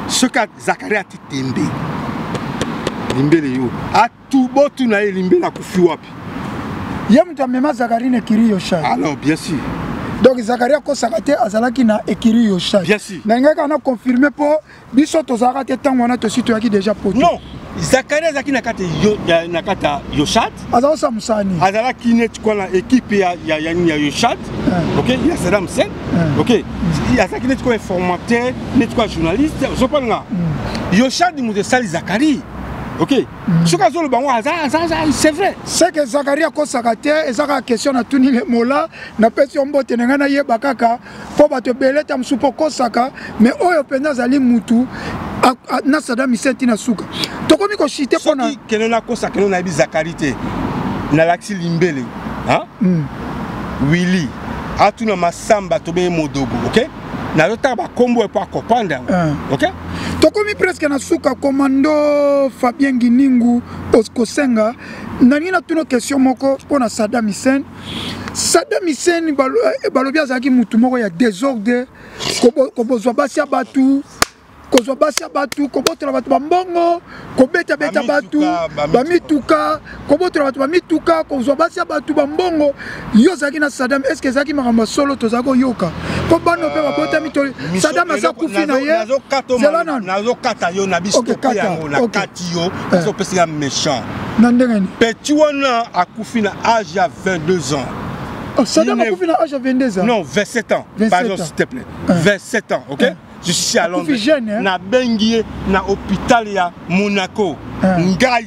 Soki Zakari ati tembe limbele yo atu botuna ye limbele akufi wapi
ye moto amema Zakari na ekiri Yoshad.
Alors bien sûr
donc Zakari akosaka te azalaki na ekiri Yoshad.
Bien sûr
nalingaki kaka na confirme mpo biso tozalaka te ntango wana tosi toyaki déjà poto.
Non, Zakari azalaki na kati na kati ya Yoshad.
Azalaki kosala mosala nini?
Azalaki neti kwa na ekipe ya ya ya ya Yoshad. Ok, ya Saddam Hussein. Ok, azalaki neti kwa informateur, neti kwa journaliste, ozopona nga. Yoshad moto esali Zakari. Ok. Soki azoloba yango aza aza aza c'est vrai.
C'est que Zakari akosaka te, eza kaka question natuni le mola, napesi yo mbote na ngai nayeba kaka mpo bato ebele ta mosusu mpo okosaka mais oyo mpenza azali mutu na Saddam Hussein ntina suka tokomi koshite mpona
soki keno nakosa keno nayebi Zakari te nalakisi limbele hein? Willy atuna Masamba tobe Modogo ok nazotaka bakombo epo akopanda yango ok
tokomi presque na suka commando Fabien Giningu kosenga nalingi natuna question moko mpona Saddam Hussein. Saddam Hussein balobi azalaki mutu moko ya désordre, kobozwa basi ya bato, kozwa basi ya bato, kobotola bato bambongo, kobetabeta bato bamituka, kobotola bato bamituka, kozwa basi ya bato bambongo. Yo ozalaki na Saddam, est ce que ezalaki makambo ya solo tozalaki koyoka? Mpo bano mpe babotami to Saddam aza kufi na ye.
Zela nanu nazokata yo na biso yango na kati yo nazopesa nga méchant
na ndenge nini?
Petit wana akufi na âge ya 22 ans.
Oh, Saddam akufi na âge ya 22 ans?
Non, 27 ans. 27 pardon, s'il te plaît. 27 ans, ok? Je suis à Londres.
Jeune, hein?
Nabengi ye na hôpital ya Monaco. Ngai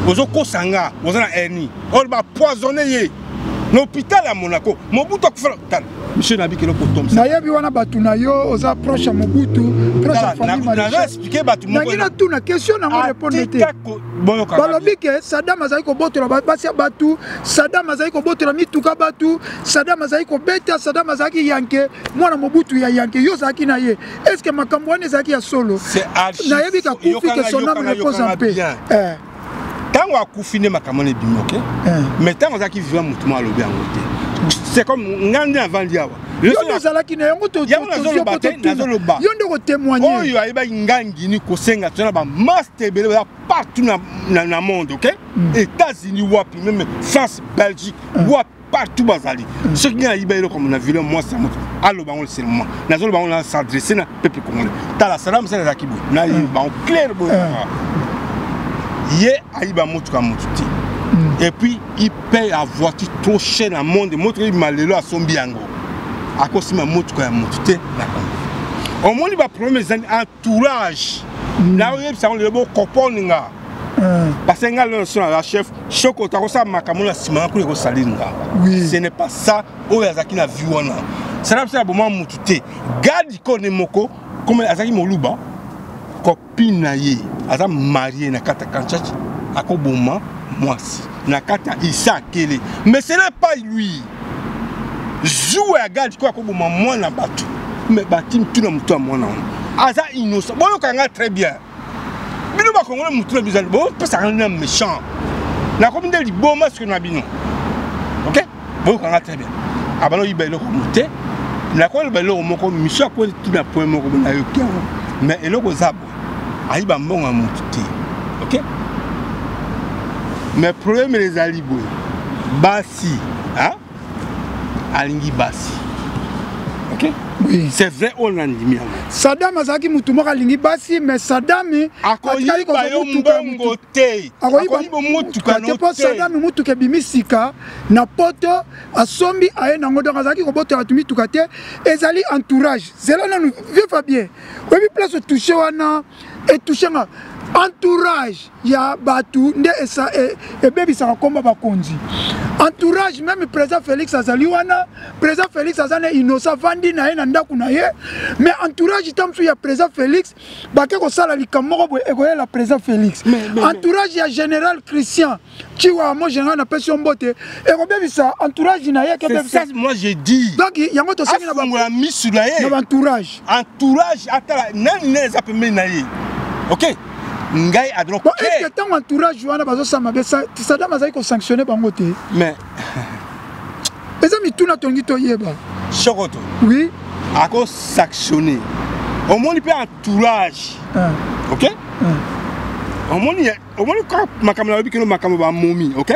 ozokosa nga oza na hernie oyo bapoisonne ye na hôpital ya Monaco. Mobutu akufa tala monsieur nabi kelo kotomisa
nayebi wana bato na yo oza proche ya Mobutu, proche ya famille.
Nazo expliquer bato
moko nangi natuna question nango répondre te. Balobi ke Saddam azali kobotola basi ya bato, Saddam azali kobotola mituka bato, Saddam azali kobeta, Saddam azalaki yanke mwana Mobutu ya yanke, yo ozalaki na ye, est ce que makambo wana ezalaki ya solo? Nayebi kakufi ke son âme repose en paix.
Ntango akufi nde makambo wana ebimi ok, mais ntango azalaki vivant motu moko alobi yango te. C'est comme ngai nde avandi awa.
Yo nde ozalaki na yango,
nazoloba
yo nde kotémoigne.
Oyo ayebaki ngai ngini kosenga toza na bamaster ebele baza partout na monde ok, États-Unis wapi, même France, Belgique wapi, partout bazali. Soki ngai nayiba eloko na vile mwasi ya moto aloba yango seulement nazoloba yango na s'adresse na peuple congolais. Tala Saddam Hussein azalaki boye, nayiba yango clair boye, ye ayiba motuka motu te et puis il paye la voiture trop cher na monde. Motuka ebima lelo asombi yango, akosima motuka ya motu te na Congo. Omoni baproblème ezali entourage. Naoyebisa yango lelo bokopone nga parce que nga lelo so naza chef soki otakosala makambo na nsima nga kuna ekosaliri nga. Ce n'est pas ça oyo azalaki na vie wana. Saddam Hussein aboma motu te. Gadi kone moko comme azalaki moluba copine na ye aza marie na kati ya Kanchachi akoboma mwasi na kati ya Isa Akele, mais ce n'est pas lui zuwa ya gadi ko akoboma mwana bato mais batimi tuna motu ya mwana wana aza innocent. Boyoka nga très bien bino bakongole motu na biso bopesaka na méchant nakomi nde liboma soki na bino ok. Boyokanga très bien abana oyiba eloko mo te. Nakoloba eloko moko mission akweli tuna point moko nayoki yango mais eloko eza boye ayiba mbongo ya motu te ok. Mais problème ezali boye, basi, hein? Alingi basi. Ok?
Oui.
C'est vrai, on a ndimi yango.
Saddam azalaki mutu moko alingi basi, mais Saddam
akoyiba yo mbongo te, akoyiba motuka
te, mpo Saddam motuka ebimi sika na poto, asombi aye nango, donc azalaki kobotola bato mituka te. Ezali entourage. Zela nanu, vieux Fabien, oyebi place otouche wana, etouche nga entourage ya bato nde ebebisaka komba bakonzi. Entourage, même président Félix azali wana, président Félix aza na innocent, avandi na ye na ndako na ye, mais entourage ta mosusu ya président Félix bake kosala likambo moko boye, ekoyela président Félix. Entourage ya général Christian Chiwa, mo général napesi yo mbote, ekobebisa entourage na ye.
C'est ça, moi j'ai dit.
Donc yango tosengi na
afungola misu na ye
na baentourage.
Entourage, atala nani nani eza pembeni na ye. Ok, ngai adro.
Bon, est-ce que ntango entourage wana bazosala mabe, Sadam azali kosanctionne bango te?
Mais
eza mituna tolingi toyeba.
Sokoto.
Oui.
Akosanctionne, omoni mpe entourage. Ok, omoni, omoni kaka makambo nalobi kino makambo bamomi. Ok,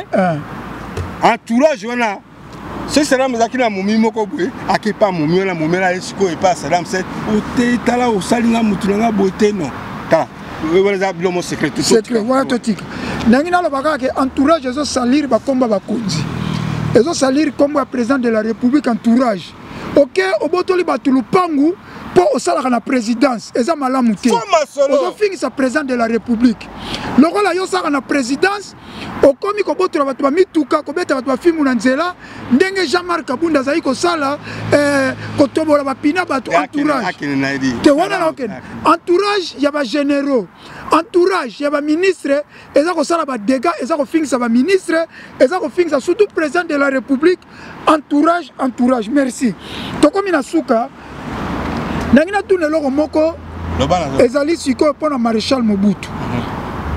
entourage wana, soki Sadam ezalaki na momi moko boye, akepa momi wana, momi wana aye sikoyo epa Sadam se ote, tala osali nga motu na nga boye te. Non, tala wana eza bilo mo secret.
Secret wana totika. Ndenge naloba kaka ke entourage ezosalire bakombo ya bakonzi, ezosalire kombo ya président de la République. Entourage, ok, obotoli bato lupangu mpo osalaka na présidence, eza malamu te. Ozofingisa président de la République lokola yo osalaka na présidence, okomi kobotola bato bamituka, kobeta bato bafimu na nzela, ndenge Jean-Marc Kabunda azali kosala, kotobola bapina bato. Entourage te wana na okende, entourage ya bagénéraux, entourage ya baministre eza kosala badégâts, eza kofingisa baministre, eza kofingisa surtout président de la République. Entourage, entourage. Merci, tokomi na suka. Ndenge natuna eloko moko ezali sikoyo mpo na maréchal Mobutu.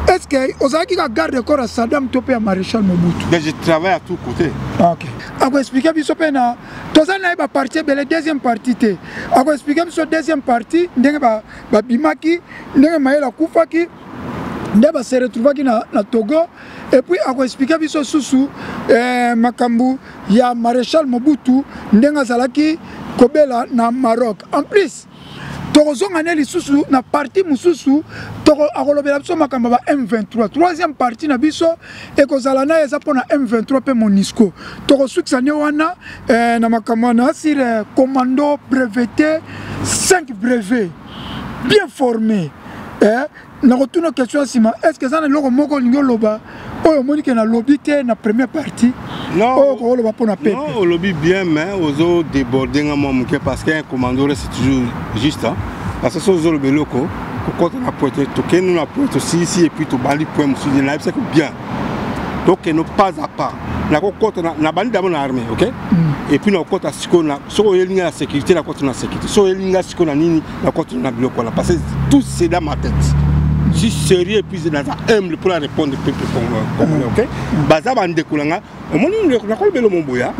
Est ce que ozalaki ka garde corps ya Saddam to mpe ya maréchal Mobutu?
Mais je travaille à tout côté.
Ok, akoexplike biso mpe na toza na ye baparti ebele. Deuxième partie te, akoexplike biso deuxième partie ndenge babimaki, ndenge Mayele akufaki, nde base retrouvaki na Togo. Et puis akoexplike biso susu makambo ya maréchal Mobutu, ndenge azalaki kobela na Maroc. En plus tokozonga nde lisusu na parti mosusu, akolobela biso makambo ya ba M23. Troisième partie na biso ekozala na ye eza mpona M23 mpe MONUSCO. Tokosukisa nde wana na makambo wana sur commando breveté, 5 brevet, bien formé. Nakotuna question ya nsima: est ce que eza na eloko moko olingi oloba oyo omoni ke nalobi te na première partie, oyo kokoloba mpo na peuple?
Non, olobi bien, mais ozo déborde nga mwa moke, parce qu'un commando reste toujours juste, hein? Parce que so ozoloba eloko, kokɔta na point te. Tokende na point, tosilisi, et puis tobandi point mosusu. Nayebisaki bien, tokende pas à pas. Nakokɔta, nabandi d'abord na armée, ok, et puis nakokɔta sikoyo. Soki oyeli nga na sécurité, nakɔta na sécurité. Soki oyeli nga sikoyo na nini, nakɔta na biloko wana, parce que tout c'est dans ma tête. Je suis sérieux et puis naza humble pour la répondre peuple congolais. Ok, baza bandeko na nga. Omoni, nakolobela mo boya,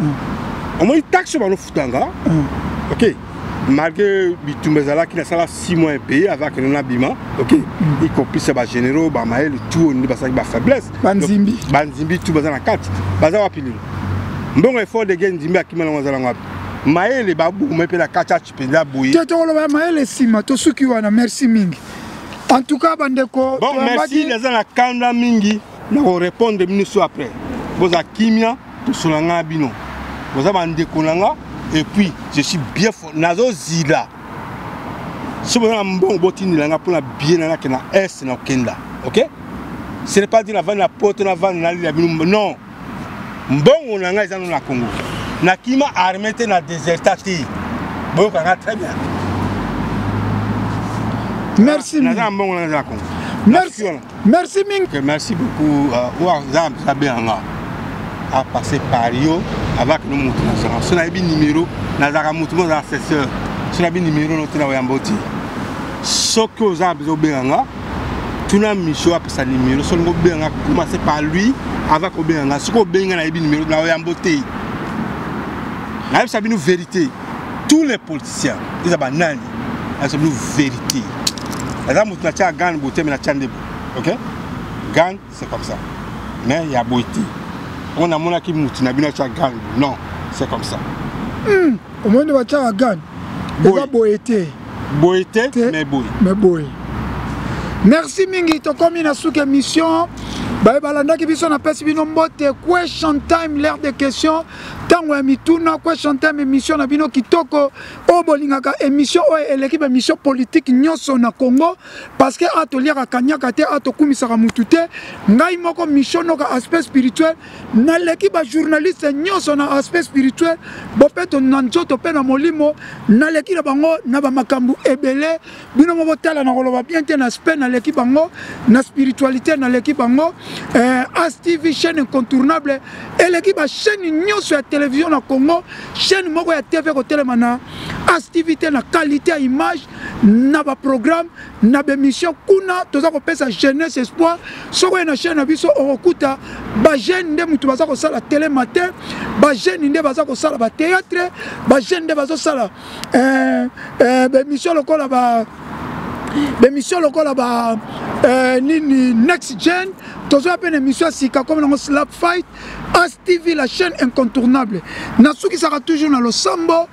omoni taxe banofutanga. Ok, malgré bitumba ezalaki, nasala 6 mois impayé avant akende na bima. Ok, y compris sa bagénéraux, bamayele, tout nde basalaki bafaiblesse.
Banzimbi.
Banzimbi tout baza na kati. Baza wapi lelo? Mbongo effort de guerre, Nzimbi akima nango, aza nango wapi? Mayele babuma mpe na kati aci mpenza boye.
Te, tokoloba mayele nsima. Tosuki wana. Merci mingi en tout cas, bandeko.
Bon, merci. Naza na kanda mingi, nakorépondre bino so après. Boza kimia, tosola nga na bino, boza bandeko na nga. Et puis je suis bien, nazozila. So boza na mbongo, botindela nga mpona bien na nake na est na okenda. Ok, ce n'est pas dire navandi na poto, navandi nalela bino. Non, mbongo na ngai eza no na Congo. Nakima armée te, na déserta te. Boyokanga très bien.
Merci.
Naza na mbongo na ngai, eza na Congo.
Merci, merci mingi.
Okay, merci beaucoup. Oyo aza abenganga, apasse par yo avec no motu nazalaka. So nayebi numéro, nazalaka motu mo aza assesseur. So nayebi numéro no te, na koyamba ti soki oza na besoin obenganga, tuna mission apesa numéro. So olingi obenganga, commencer par lui avant kobenganga. Soki obenga, nayebi numéro, na oyambo te. Nayebisa bino vérité, tous les politiciens eza banani, nayebisa bino vérité. Naza motu natia gane bote, me natia ndebo. Ok, gane, c'est comme ça. Mais ya boye te. On amonaki mutu na bino atya gang. Non, c'est comme ça.
Omoni batiaka gang eza boye te.
Boye te, mais boye.
Mais boye. Merci mingi, tokomi na suka émission. Baye balandaki biso, napesi bino mbote. Question time, l'heure de questions, ntango ya mituna. Question time, émission na bino kitoko oyo bolingaka, émission oyo eleki baémission politique nyonso na Congo, parce que a toliaka kanyaka te, a tokumisaka mutu te. Ngai moko mission noka aspect spirituel, naleki bajournaliste nyonso na aspect spirituel, bopeto na nzoto mpe na molimo, naleki na bango na bamakambo ebele. Bino mo botala na koloba bien te, na aspect naleki bango, na spiritualité naleki bango. As TV, chaîne incontournable, eleki bachaîne nyonso ya télévision na Congo. Chaîne moko ya TV kotelema na As TV te, na qualité ya image, na baprogramme, na bémission. Kuna toza kopesa jeunesse espoir. Soki oye na chaîne na biso, okokuta bajeune nde motu baza kosala télé matin, bajeune nde baza kosala bathéâtre, bajeune nde bazosala bémission lokola ba bémission lokola ba nini, Next Gen. Tozoya mpe na émission ya sika comme nango Slap Fight. As TV, la chaîne incontournable. Nasukisaka toujours na losambo.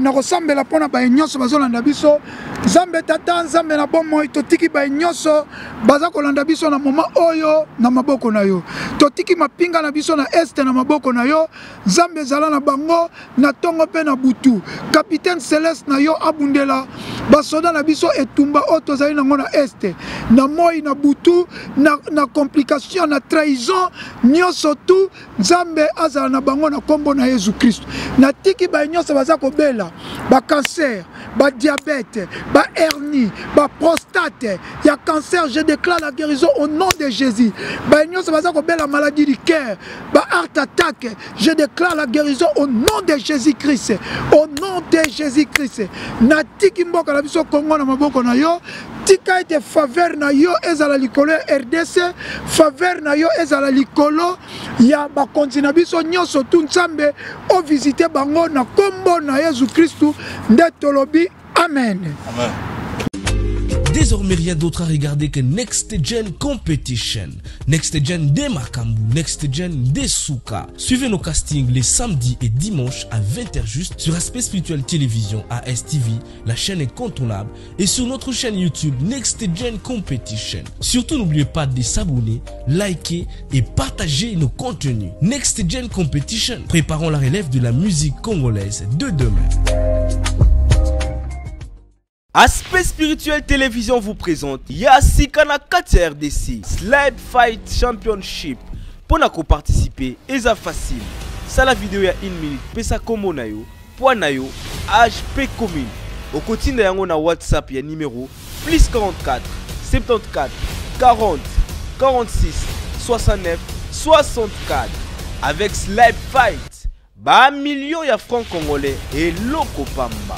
Nakosambela mpona baye nyonso bazolanda biso. Nzambe Tata, Nzambe na bomoi, totiki baye nyonso baza kolanda biso na moma oyo na maboko na yo. Totiki mapinga na biso na este na maboko na yo. Nzambe, ezala na bango na ntongo mpe na butu. Capitaine céleste na yo abundela basoda na biso etumba oyo tozali nango na este, na moi, na butu, na complication, na trahison nyonso tu. Nzambe azala na bango na nkombo na Yesu Kristo. Natiki baye nyonso baza kobela bacancer, badiabète, bahernie, baprostate ya cancer, je déclare la guérison au nom de Jésus. Baye nyonso baza kobela maladie du cœur, ba heart attack, je déclare la guérison au nom de Jésus Christ, au nom de Jésus Christ. Natiki mboka na biso Kongo na maboko na yo. Tika ete faveur na yo ezala likolo ya RDC, faveur na yo ezala likolo ya bakonzi na biso nyonso tu. Nzambe, ovisite bango na nkombo na Yesu Kristu nde tolobi, amen.
Amen.
Désormais, rien d'autre à regarder que Next Gen Competition. Next Gen de makambo, Next Gen de suka. Suivez nos castings les samedis et dimanches à 20h juste sur Aspect Spirituel Télévision, ASTV, la chaîne incontournable, et sur notre chaîne YouTube Next Gen Competition. Surtout, n'oubliez pas de s'abonner, liker et partager nos contenus. Next Gen Competition, préparons la relève de la musique congolaise de demain.
Aspect Spirituel Télévision vous présente ya sika na kati ya RDC, Slide Fight Championship. Mpona koparticiper eza facile: sala video ya 1 minute, pesa kombo na yo, poids na yo, âge mpe commune. Okotinda yango na WhatsApp ya numéro +44 74 40 46 69 64. Avec Slide Fight, bamillion ya franc congolais, eloko pamba.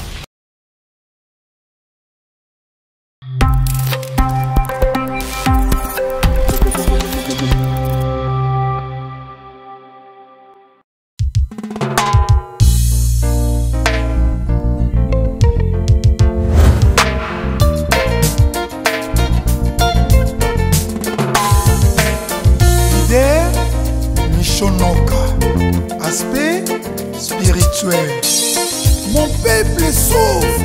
Leader Michonoka, aspect spirituel. Mon peuple souffre.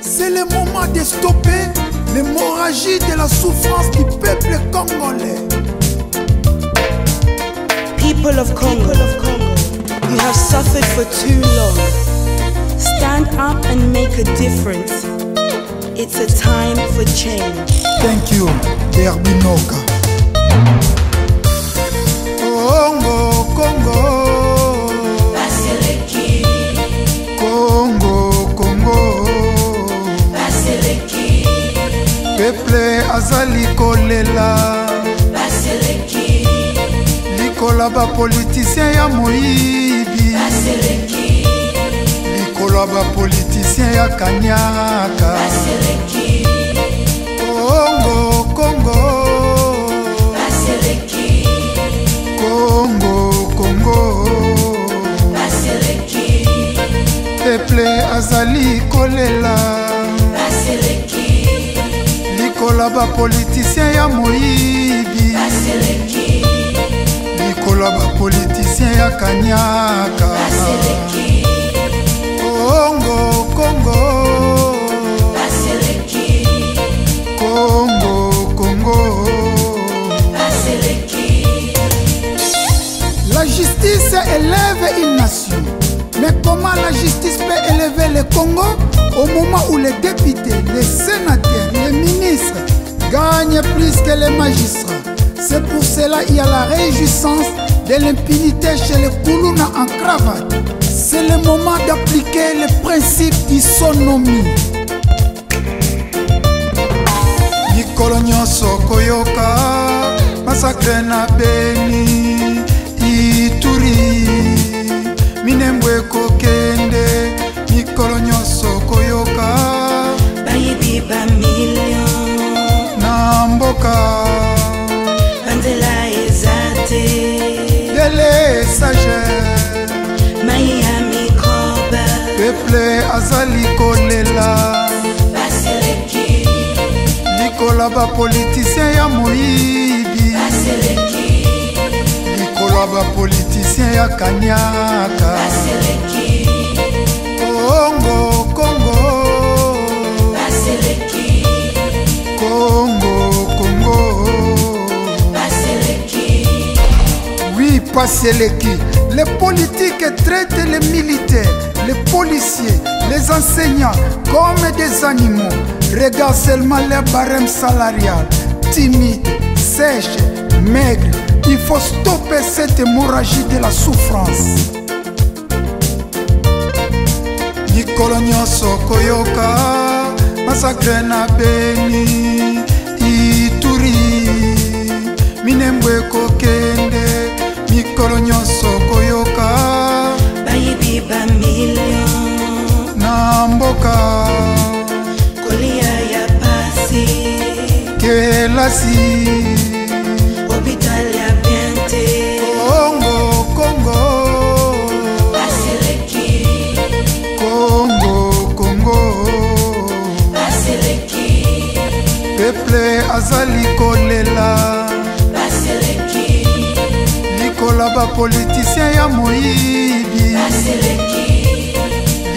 C'est le moment de stopper l'hémorragie de la souffrance du peuple congolais.
People of Congo, you have suffered for too long. Stand up and make a difference. It's a time for change.
Thank you, Derbinoka. Congo, Congo. Congo, Congo. Peuple azali kolela likolo ya bapoliticien ya moyibi, likolo ya bapoliticien ya kanyaka. Congo, Congo. Congo, Congo. Peuple azali kolela likolo ya bapoliticien ya moyibi. Likolo ya bapoliticien ya kanyaka. Kongo, Kongo. Kongo, Kongo. La justice élève une nation. Mais comment la justice peut élever le Congo au moment où les députés, les sénateurs, les ministres gagnent plus que les magistrats? C'est pour cela qu'il y a la réjouissance de l'impunité chez les Koulouna en cravate. C'est le moment d'appliquer le principe d'isonomie. Mikolo nyonso koyoka massacre na Beni, Ituri, Minembwe ekokende. Mikolo nyonso koyoka
bayibi bamillion
na mboka,
banzela eza te,
délestage,
mai ya microbe,
peuple azali kolela,
baseleki,
likolo ya bapoliticien ya moyibi,
baseleki,
likolo ya bapoliticien ya kanyaka,
baseleki,
Kongo, Kongo.
Baseleki,
Kongo, Kongo.
Baseleki.
Oui, Passeleki. Les politiques traitent les militaires, les policiers, les enseignants comme des animaux. Regarde seulement leur barème salarial. Timide, sèche, maigre. Il faut stopper cette hémorragie de la souffrance. Mikolo nyonso koyoka massacre na Beni, Ituri, Minembwe ekokende. Mikolo nyonso koyoka
bayibi bamillion
na mboka,
kolia ya pasi,
kelasi,
hôpital ya bien te.
Kongo, Kongo.
Baseleki,
Kongo, Kongo.
Baseleki,
peuple azali kolela,
baseleki,
likolo ya bapoliticien ya moyibi,
baseleki,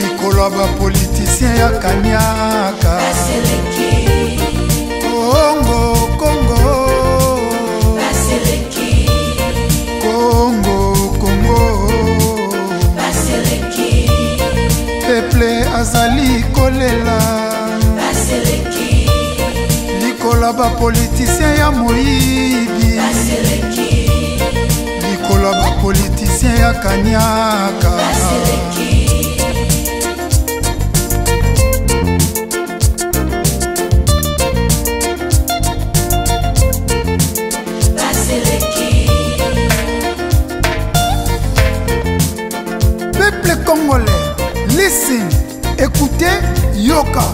likolo ya bapoliticien ya kanyaka,
baseleki,
Kongo, Kongo.
Baseleki,
Kongo, Kongo.
Baseleki,
peuple azali kolela,
baseleki,
likolo ya bapoliticien ya moyibi,
baseleki,
likolo ya bapoliticien ya kanyaka,
baseleki. Baseleki.
Peuple congolais, listen, écoutez, yoka,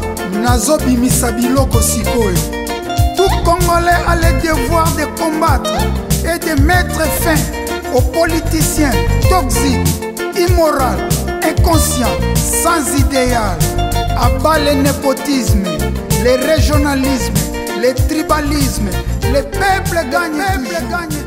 nazobimisa biloko sikoyo. Tout Congolais a le devoir de combattre et de mettre fin aux politiciens toxiques, immoraux, inconscients, sans idéal. À bas le népotisme, le régionalisme, le tribalisme. Le peuple gagne, le peuple gagne.